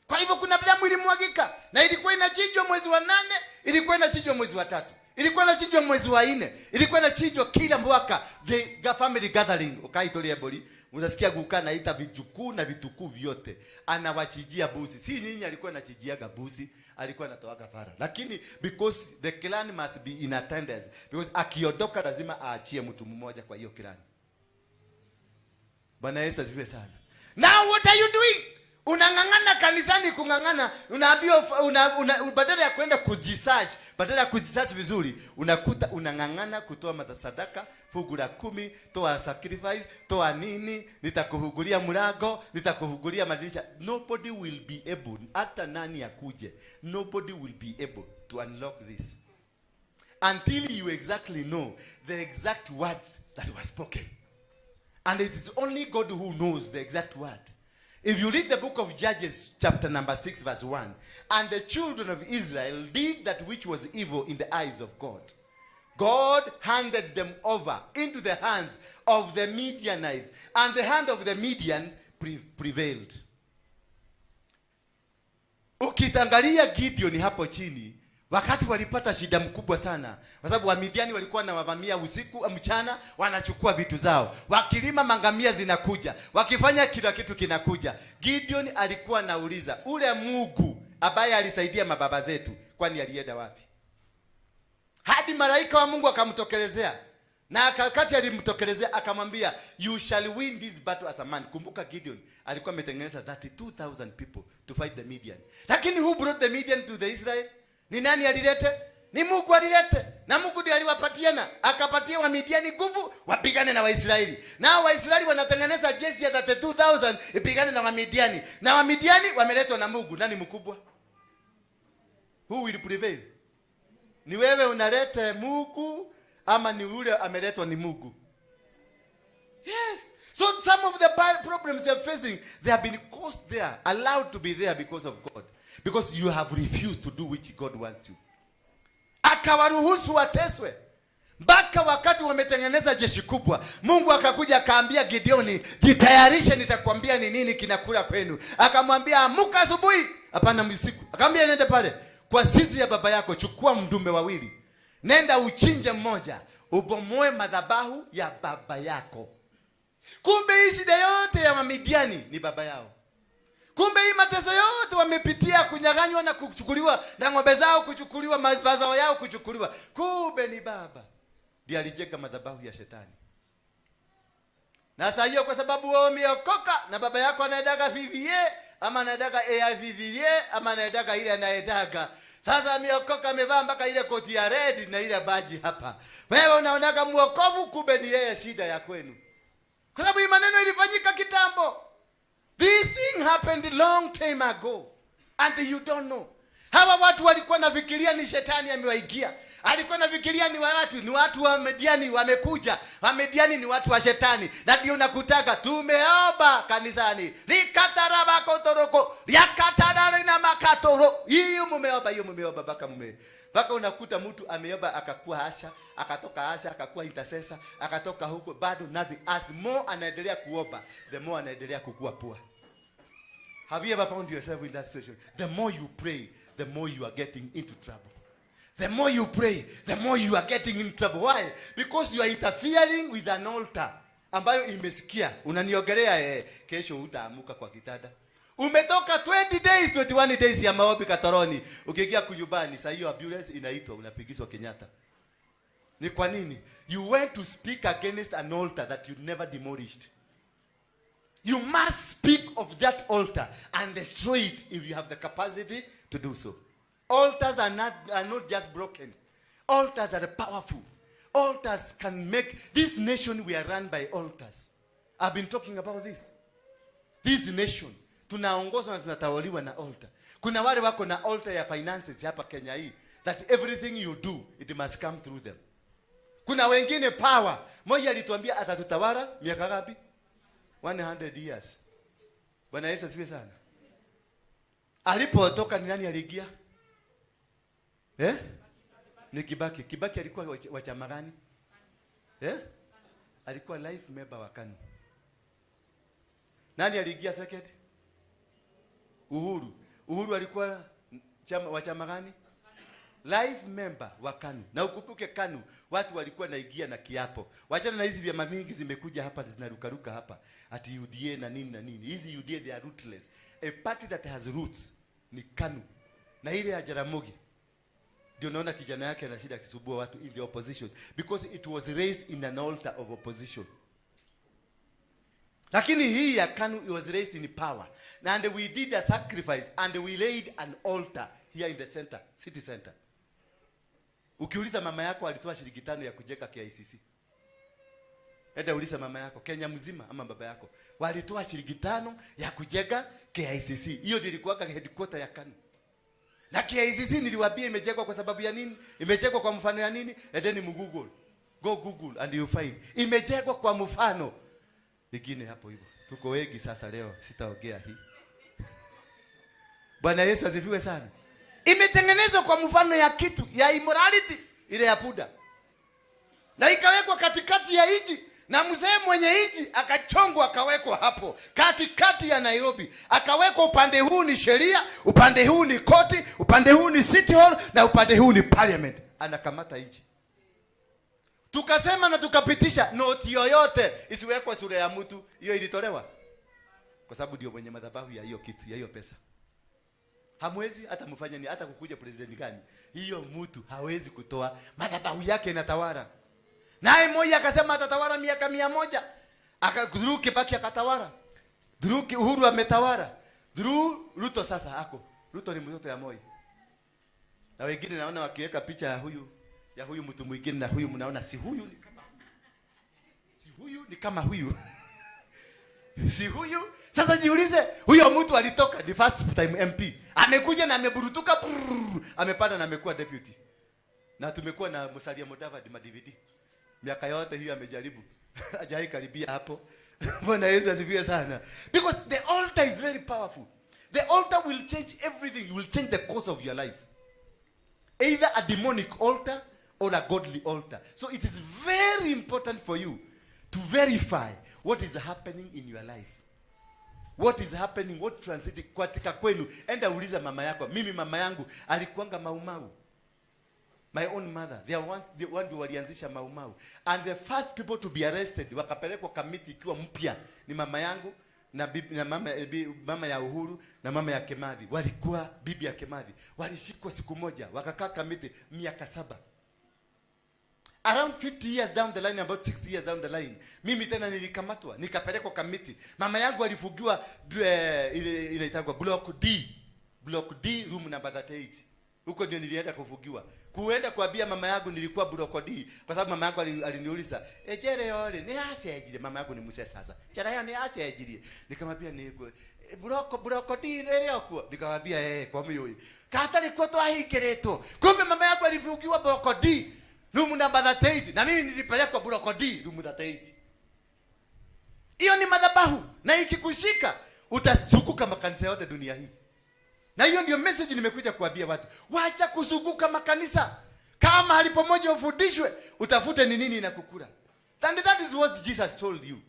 Kwa hivyo kuna damu ilimwagika na ilikuwa inachinjwa mwezi wa 8, ilikuwa inachinjwa mwezi wa 3. Ilikuwa inachinjwa mwezi wa 4, ilikuwa inachinjwa kila mwaka. The family gathering, ukaitolia boli, unasikia guka anaita vijukuu na vitukuu vyote, anawachinjia buzi. Si nyinyi alikuwa anachijiaga buzi, alikuwa anatoa kafara. Lakini because the clan must be in attendance, because akiondoka lazima aachie mtu mmoja kwa hiyo clan. Bwana Yesu asifiwe sana. Now what are you doing? Unang'ang'ana kanisani kung'ang'ana, unaambiwa badala ya kwenda kujisearch, badala ya kujisearch vizuri, unakuta unang'ang'ana kutoa sadaka, fungu la 10, toa sacrifice, toa nini, nitakufungulia mlango, nitakufungulia madirisha. Nobody will be able, hata nani akuje, nobody will be able to unlock this until you exactly know the exact words that were spoken. And it is only God who knows the exact word. If you read the book of Judges, chapter number 6, verse 1, and the children of Israel did that which was evil in the eyes of God. God handed them over into the hands of the Midianites, and the hand of the Midians prevailed. Ukitangalia Gideon hapo chini, wakati walipata shida mkubwa sana, kwa sababu Wamidiani walikuwa wanawavamia usiku mchana, wanachukua vitu zao, wakilima mangamia zinakuja, wakifanya kila kitu kinakuja. Gideon alikuwa anauliza, ule Mungu ambaye alisaidia mababa zetu, kwani alienda wapi? Hadi malaika wa Mungu akamtokelezea. Na wakati alimtokelezea akamwambia, you shall win this battle as a man. Kumbuka Gideon alikuwa ametengeneza 32,000 people to fight the Midian. Lakini who brought the Midian to the Israel? Ni nani alilete? Ni Mungu alilete. Na Mungu ndiye aliwapatiana. Akapatia wa Midiani nguvu wapigane na Waisraeli. Na Waisraeli wanatengeneza jeshi ya 32,000 ipigane na Wamidiani. Na Wamidiani wameletwa na Mungu. Nani mkubwa? Who will prevail? Ni wewe unalete Mungu ama ni yule ameletwa ni Mungu? Yes. So some of the problems you are facing, they have been caused there, allowed to be there because of God. Because you have refused to do which God wants you. Akawaruhusu wateswe. Mpaka wakati wametengeneza jeshi kubwa, Mungu akakuja akaambia Gideoni, jitayarishe, nitakwambia ni nini kinakula kwenu. Akamwambia amuka asubuhi, hapana usiku. Akamwambia nenda pale kwa zizi ya baba yako, chukua mdume wawili, nenda uchinje mmoja, ubomoe madhabahu ya baba yako. Kumbe hii shida yote ya Wamidiani ni baba yao. Kumbe hii mateso yote wamepitia, kunyang'anywa na kuchukuliwa na ng'ombe zao kuchukuliwa, mazao yao kuchukuliwa, kumbe ni baba ndiye alijenga madhabahu ya shetani. Na saa hiyo kwa sababu wewe umeokoka na baba yako anaendaga VVA ama anaendaga AIVVA ama anaendaga ile anaendaga. Sasa ameokoka, amevaa mpaka ile koti ya red na ile baji hapa. Wewe unaonaga muokovu, kumbe ni yeye shida ya kwenu. Kwa sababu hii maneno ilifanyika kitambo. This thing happened long time ago and you don't know. Hawa watu walikuwa nafikiria ni shetani amewaingia. Alikuwa nafikiria ni watu wa Mediani wamekuja. Wa Mediani ni watu wa shetani. Na ndio nakutaka tumeomba kanisani. Likataraba kotoroko, yakatarare na makatoro. Hiyo mumeomba, hiyo mumeomba mpaka mume. Mpaka unakuta mtu ameomba akakuwa usher, akatoka usher, akakuwa intercessor, akatoka huko bado nothing. As more anaendelea kuomba, the more anaendelea kukua poor. Have you ever found yourself in that situation? The more you pray, the more you are getting into trouble. The more you pray, the more you are getting in trouble. Why? Because you are interfering with an altar ambayo imesikia. Unaniongelea kesho utaamuka kwa kitanda. Umetoka 20 days, 21 days ya maombi Katoroni. Ukiingia kunyumbani, saa hiyo ambulance inaitwa, unapigizwa Kenyatta. Ni kwa nini? You went to speak against an altar that you never demolished. You must speak of that altar and destroy it if you have the capacity to do so. Altars are not just broken. Altars are powerful. Altars can make this nation, we are run by altars. I've been talking about this. This nation tunaongozwa na tunatawaliwa na altar. Kuna wale wako na altar ya finances hapa Kenya hii, that everything you do, it must come through them. Kuna wengine power. Moja alituambia atatutawala miaka ngapi? 100 years. Bwana Yesu asifiwe sana. Alipotoka ni nani aliingia? Eh? Ni Kibaki. Kibaki alikuwa wa chama gani? Eh? Alikuwa life member wa KANU. Nani aliingia second? Uhuru. Uhuru alikuwa wa chama gani? Life member wa KANU. Na ukumbuke KANU watu walikuwa naingia na kiapo. Wachana na hizi vyama mingi zimekuja hapa zinarukaruka hapa. Ati UDA na nini na nini. Hizi UDA, they are rootless. A party that has roots ni KANU. Na ile ya Jaramogi. Ndio naona kijana yake ana shida akisumbua watu in the opposition, because it was raised in an altar of opposition. Lakini hii ya KANU, it was raised in power. And we did a sacrifice and we laid an altar here in the center, city center. Ukiuliza mama yako alitoa shilingi 5 ya kujenga KICC. Enda uliza mama yako Kenya mzima ama baba yako. Walitoa shilingi 5 ya kujenga KICC. Hiyo ndio ilikuwa headquarter ya KANU. Na KICC niliwaambia imejengwa kwa sababu ya nini? Imejengwa kwa mfano ya nini? Endeni mu-Google. Go Google and you find. Imejengwa kwa mfano. Ingine hapo hivyo. Tuko wengi sasa leo, sitaongea hii. Bwana Yesu asifiwe sana. Imetengenezwa kwa mfano ya kitu ya immorality ile ya punda. Na ikawekwa katikati ya nchi, na mzee mwenye nchi akachongwa akawekwa hapo katikati ya Nairobi, akawekwa upande huu ni sheria, upande huu ni koti, upande huu ni city hall na upande huu ni parliament. Anakamata nchi. Tukasema na tukapitisha noti yoyote isiwekwe sura ya mtu, hiyo ilitolewa kwa sababu ndio mwenye madhabahu ya hiyo kitu, ya hiyo pesa. Hamwezi hata mfanye ni hata kukuja president gani, hiyo mtu hawezi kutoa, madhabahu yake inatawala. Naye Moi akasema atatawala miaka 100. Aka through Kibaki akatawala. Through Uhuru ametawala. Through Ruto sasa ako. Ruto ni mtoto ya Moi. Na wengine naona wakiweka picha ya huyu mtu mwingine na huyu, mnaona si huyu ni kama huyu. Si huyu ni kama huyu. Si huyu. Sasa jiulize, huyo mtu alitoka the first time MP. Amekuja na ameburutuka brrr, amepanda na amekuwa deputy. Na tumekuwa na Musalia Mudavadi ma DVD. Miaka yote hiyo amejaribu. Hajawahi karibia hapo. Bwana Yesu asifiwe sana. Because the altar is very powerful. The altar will change everything. It will change the course of your life. Either a demonic altar or a godly altar. So it is very important for you to verify what is happening in your life. What is happening, what transiting katika kwenu. Enda uliza mama yako. Mimi mama yangu alikuanga Maumau. My own mother. They are the one who walianzisha Maumau. And the first people to be arrested, wakapelekwa Kamiti ikiwa mpya, ni mama yangu na bibi, na mama ya Uhuru na mama ya Kemathi. Walikuwa bibi ya Kemathi. Walishikwa siku moja, wakakaa Kamiti miaka 7. Around 50 years down the line, about 60 years down the line, mimi tena nilikamatwa, nikapelekwa Kamiti. Mama yangu alifugiwa ile inaitwa block D. Block D, room number 38. Huko ndio nilienda kufugiwa. Kuenda kuambia mama yangu nilikuwa block D, kwa sababu mama yangu aliniuliza, "Ejere yole, ni ase ejire." Mama yangu ni mzee sasa. Chara yao ni ase ejire. Nikamwambia ni block D ile yako. Nikamwambia kwa mimi. Kata nilikuwa twahikiritwo. Kumbe mama yangu alifugiwa block D, room number 38, na mimi nilipelekwa block D, room 38. Hiyo ni madhabahu, na ikikushika utazunguka makanisa yote dunia hii. Na hiyo ndio message nimekuja kuambia watu. Wacha kuzunguka makanisa. Kama halipo moja ufundishwe, utafute ni nini inakukula. And that is what Jesus told you.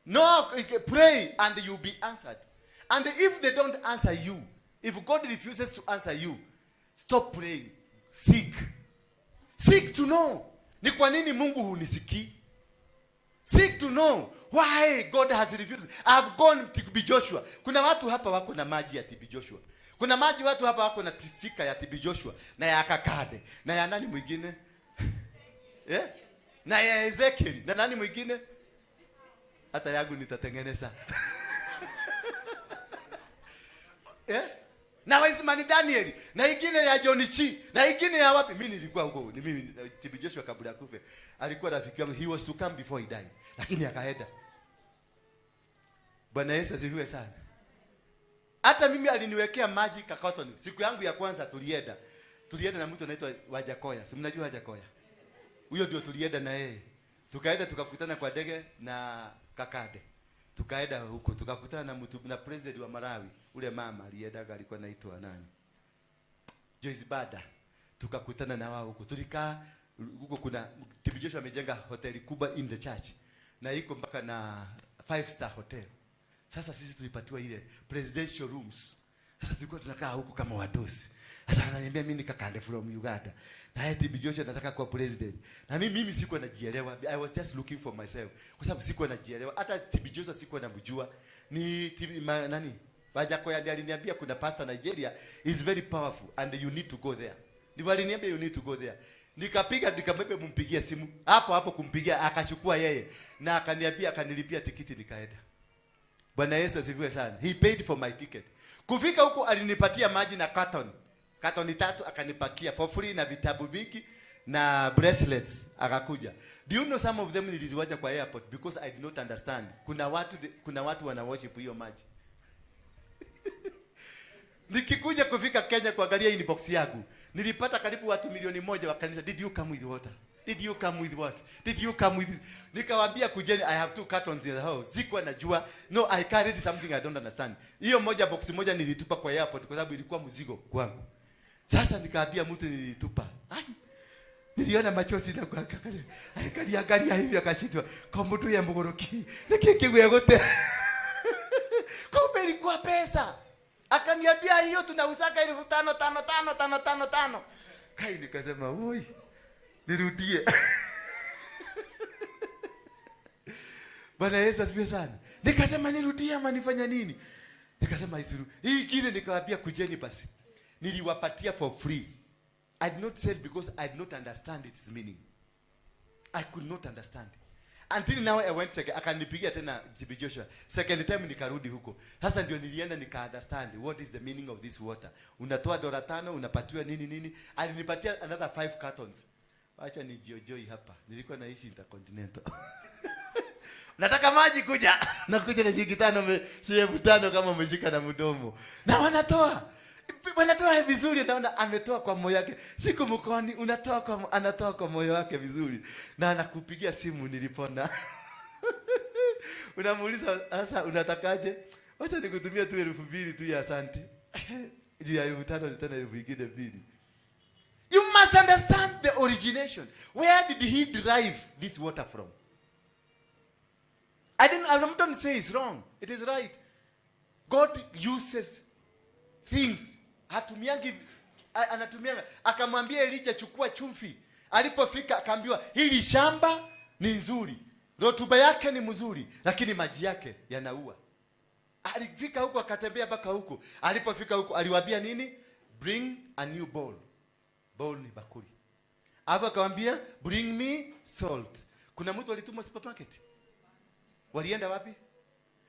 No, pray and you'll be answered. And if they don't answer you, if God refuses to answer you, stop praying. Seek. Seek to know. Ni kwa nini Mungu hunisikii? Seek to know why God has refused. I've gone to TB Joshua. Kuna watu hapa wako na maji ya TB Joshua. Kuna maji watu hapa wako na tisika ya TB Joshua na ya Kakade na ya nani mwingine? Na ya Ezekiel na nani mwingine? Hata yangu nitatengeneza. Na Wiseman Daniel na ingine ya John Chi na ingine ya wapi? Mimi nilikuwa huko. Ni mimi TB Joshua kabla akufe alikuwa rafiki yangu. He was to come before he died, lakini akaenda. Bwana Yesu asifiwe sana. Hata mimi aliniwekea maji kakotoni. Siku yangu ya kwanza tulienda. Tulienda na mtu anaitwa Wajakoya. Si mnajua Wajakoya? Huyo ndio tulienda na yeye. Tukaenda tukakutana kwa ndege na Kakade. Tukaenda huko tukakutana na mtu na president wa Malawi, ule mama alienda alikuwa anaitwa nani? Joyce Bada. Tukakutana na wao huko. Tulikaa huko, kuna TB Joshua amejenga hoteli kubwa in the church. Na iko mpaka na 5-star hotel. Sasa sisi tulipatiwa ile presidential rooms. Sasa tulikuwa tunakaa huko kama wadosi. Sasa ananiambia mimi ni Kakande from Uganda. Na yeye TB Joshua nataka kuwa president. Na mimi sikuwa najielewa. I was just looking for myself. Kwa sababu sikuwa najielewa. Hata TB Joshua sikuwa namjua. Ni TB nani? Wajakoya ndiye aliniambia kuna pastor Nigeria is very powerful and you need to go there. Ndivyo aliniambia you need to go there. Nikapiga nikamwambia mumpigie simu. Hapo hapo kumpigia akachukua yeye na akaniambia akanilipia tikiti nikaenda. Bwana Yesu asifiwe sana. He paid for my ticket. Kufika huko alinipatia maji na carton. Carton 3 akanipakia for free na vitabu vingi na bracelets akakuja. Do you know some of them niliziwacha kwa airport because I did not understand. Kuna watu wana worship hiyo maji. Nikikuja kufika Kenya kuangalia inbox yangu, nilipata karibu watu 1,000,000 wa kanisa. Did you come with water? Did you come with what? Did you come with this? Nikawaambia kujeni, I have 2 cartons in the house. Sikuwa najua. No, I carried something I don't understand. Hiyo moja box moja nilitupa kwa airport kwa sababu ilikuwa mzigo kwangu. Sasa nikaambia mtu nilitupa. Ai. Niliona machozi na kwa kaka. Akaliangalia hivi akashindwa. Kwa mtu ya mgoroki. Nikikigwe gote. Kumbe ilikuwa pesa. Akaniambia hiyo tunauzaka 5,000 5 5 5 5 5. Kai nikasema, "Oi, nirudie." Bwana Yesu asifiwe sana. Nikasema nirudie ama nifanya nini? Nikasema isiru. Hii kile nikawaambia kujeni basi. Niliwapatia for free. I did not sell because I did not understand its meaning. I could not understand. Until now I went second, akanipigia tena TB Joshua. Second time nikarudi huko. Sasa ndio nilienda nika understand what is the meaning of this water. Unatoa $5, unapatiwa nini nini. Alinipatia another 5 cartons. Acha nijiojoi hapa. Nilikuwa naishi Intercontinental. Nataka maji kuja. Nakuja na shilingi 5, shilingi 5 kama umeshika na mdomo. Na wanatoa. Wanatoa vizuri, naona ametoa kwa moyo wake. Siku mkoni unatoa kwa, anatoa kwa moyo wake vizuri. Na anakupigia simu nilipona. Unamuuliza sasa unatakaje? Wacha nikutumie tu 2,000 tu ya asante. Juu ya 5,000 tena 2,000. You must understand the origin. Origination. Where did he derive this water from? I don't say it's wrong. It is right. God uses things. Hatumiangi, anatumianga. Akamwambia Elijah, chukua chumvi. Alipofika akaambiwa hili shamba ni nzuri, rotuba yake ni mzuri, lakini maji yake yanaua. Alifika huko, akatembea mpaka huko. Alipofika huko aliwaambia nini? Bring a new bowl. Bowl ni bakuli. Alafu akamwambia, bring me salt. Kuna mtu alitumwa supermarket? Walienda wapi?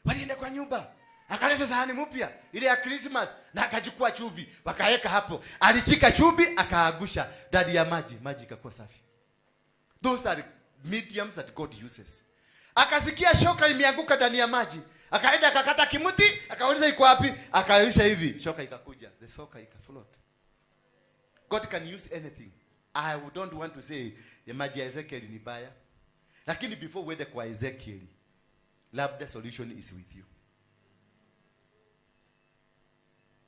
Walienda kwa nyumba. Akaleta sahani mpya ile ya Christmas na akachukua chumvi, wakaweka hapo. Alichika chumvi akaagusha ndani ya maji, maji ikakuwa safi. Those are mediums that God uses. Akasikia shoka imeanguka ndani ya maji. Akaenda akakata kimuti, akauliza iko wapi? Akaisha hivi, shoka ikakuja. The shoka ikafloat. God can use anything. I don't want to say ya maji ya Ezekiel ni baya. Lakini before uende kwa Ezekiel, labda solution is with you.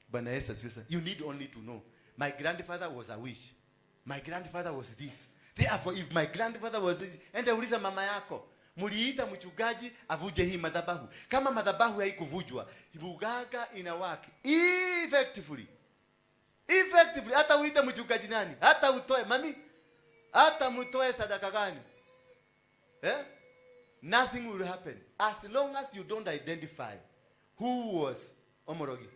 Bwana Yesu asifiwe. You need only to know. My grandfather was a witch. My grandfather was this. Therefore, if my grandfather was this, enda uliza mama yako. Muliita mchungaji avuje hii madhabahu. Kama madhabahu haikuvujwa, uganga ina work effectively. Effectively. Hata uite mchungaji nani? Hata utoe mami? Hata mtoe sadaka gani? Eh? Nothing will happen as long as you don't identify who was Omorogi.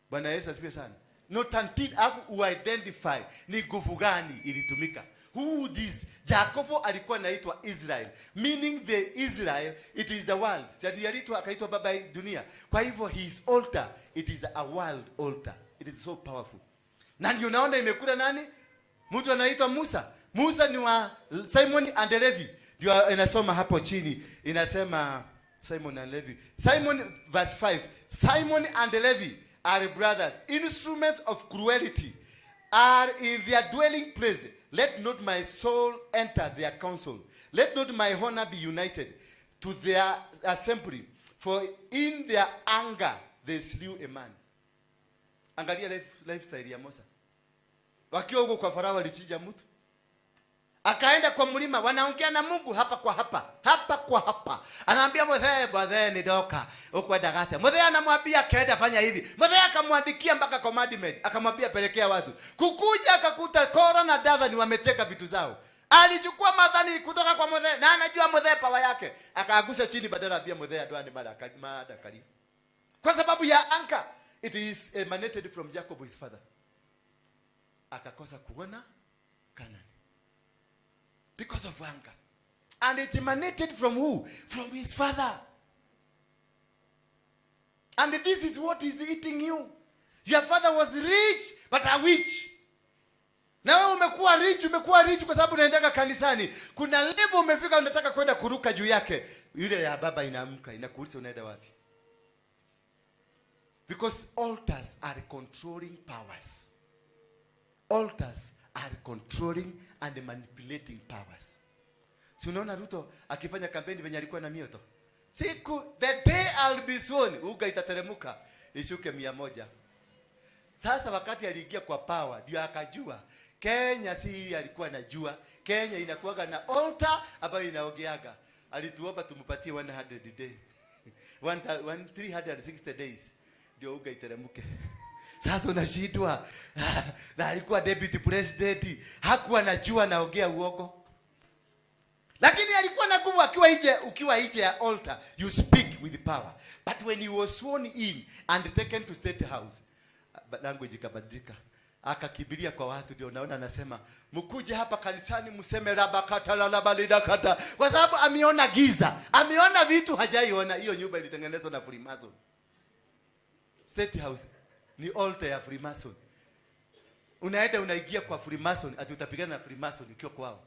Bwana Yesu asifiwe sana. Not until afu uidentify ni nguvu gani ilitumika. Who this? Jacobo alikuwa anaitwa Israel, meaning the Israel, it is the world. Si aliitwa akaitwa baba ya dunia. Kwa hivyo his altar, it is a world altar. It is so powerful. Na ndio unaona imekula nani? Mtu anaitwa Musa. Musa ni wa Simon and Levi. Ndio inasoma hapo chini. Inasema Simon and Levi. Simon verse 5. Simon and Levi are brothers, instruments of cruelty are in their dwelling place. Let not my soul enter their council. Let not my honor be united to their assembly. For in their anger they slew a man. Angalia lifestyle ya Musa. Wakiwa huko kwa Farao walichinja mtu. Akaenda kwa mlima, wanaongea na Mungu hapa kwa hapa, hapa kwa hapa. Anaambia Mzee, bwana ni doka, ukwenda gata. Mzee anamwambia kaenda fanya hivi. Mzee akamwandikia mpaka commandment, akamwambia pelekea watu. Kukuja akakuta Kora na Dathani wameteka vitu zao. Alichukua madhani kutoka kwa Mzee na anajua Mzee power yake. Akaangusha chini badala ya Mzee adwani mara kali. Kwa sababu ya anka, it is emanated from Jacob his father. Akakosa kuona Canaan. Because of anger. And it emanated from who? From his father. And this is what is eating you. Your father was rich, but a witch. Na wewe umekuwa rich, umekuwa rich kwa sababu unaendaga kanisani. Kuna level umefika unataka kwenda kuruka juu yake. Yule ya baba inaamka, inakuuliza unaenda wapi? Because altars are controlling powers. Altars are controlling and manipulating powers. Si unaona Ruto akifanya kampeni venye alikuwa na mioto? Siku, the day I'll be sworn, uga itateremuka, ishuke 100. Sasa wakati aliingia kwa power, ndio akajua Kenya si alikuwa anajua. Kenya inakuwaga na altar ambayo inaongeaga. Alituomba tumpatie 100 day. 360 days ndio uga iteremuke. Sasa unashindwa. Na alikuwa deputy president, hakuwa anajua anaongea uongo. Lakini alikuwa na nguvu akiwa nje, ukiwa nje ya altar, you speak with power. But when he was sworn in and taken to state house, language ikabadilika. Akakimbilia kwa watu, ndio unaona anasema, mkuje hapa kanisani mseme rabakata la labalidakata, kwa sababu ameona giza, ameona vitu hajaiona. Hiyo nyumba ilitengenezwa na Freemason. State house ni altar ya Freemason. Unaenda unaingia kwa Freemason, ati utapigana na Freemason ukiwa kwao.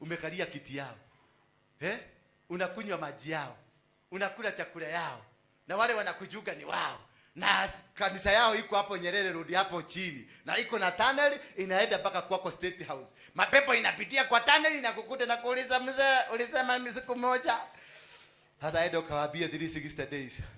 Umekalia kiti yao. Unakunywa maji yao. Unakula chakula yao. Na wale wanakujuga ni wao. Na kanisa yao iko hapo Nyerere Road hapo chini. Na iko na tunnel inaenda mpaka kwako State House. Mapepo inapitia kwa tunnel inakukuta na kuuliza, mzee, ulisema mimi siku moja. Sasa enda ukawaambia 360 days.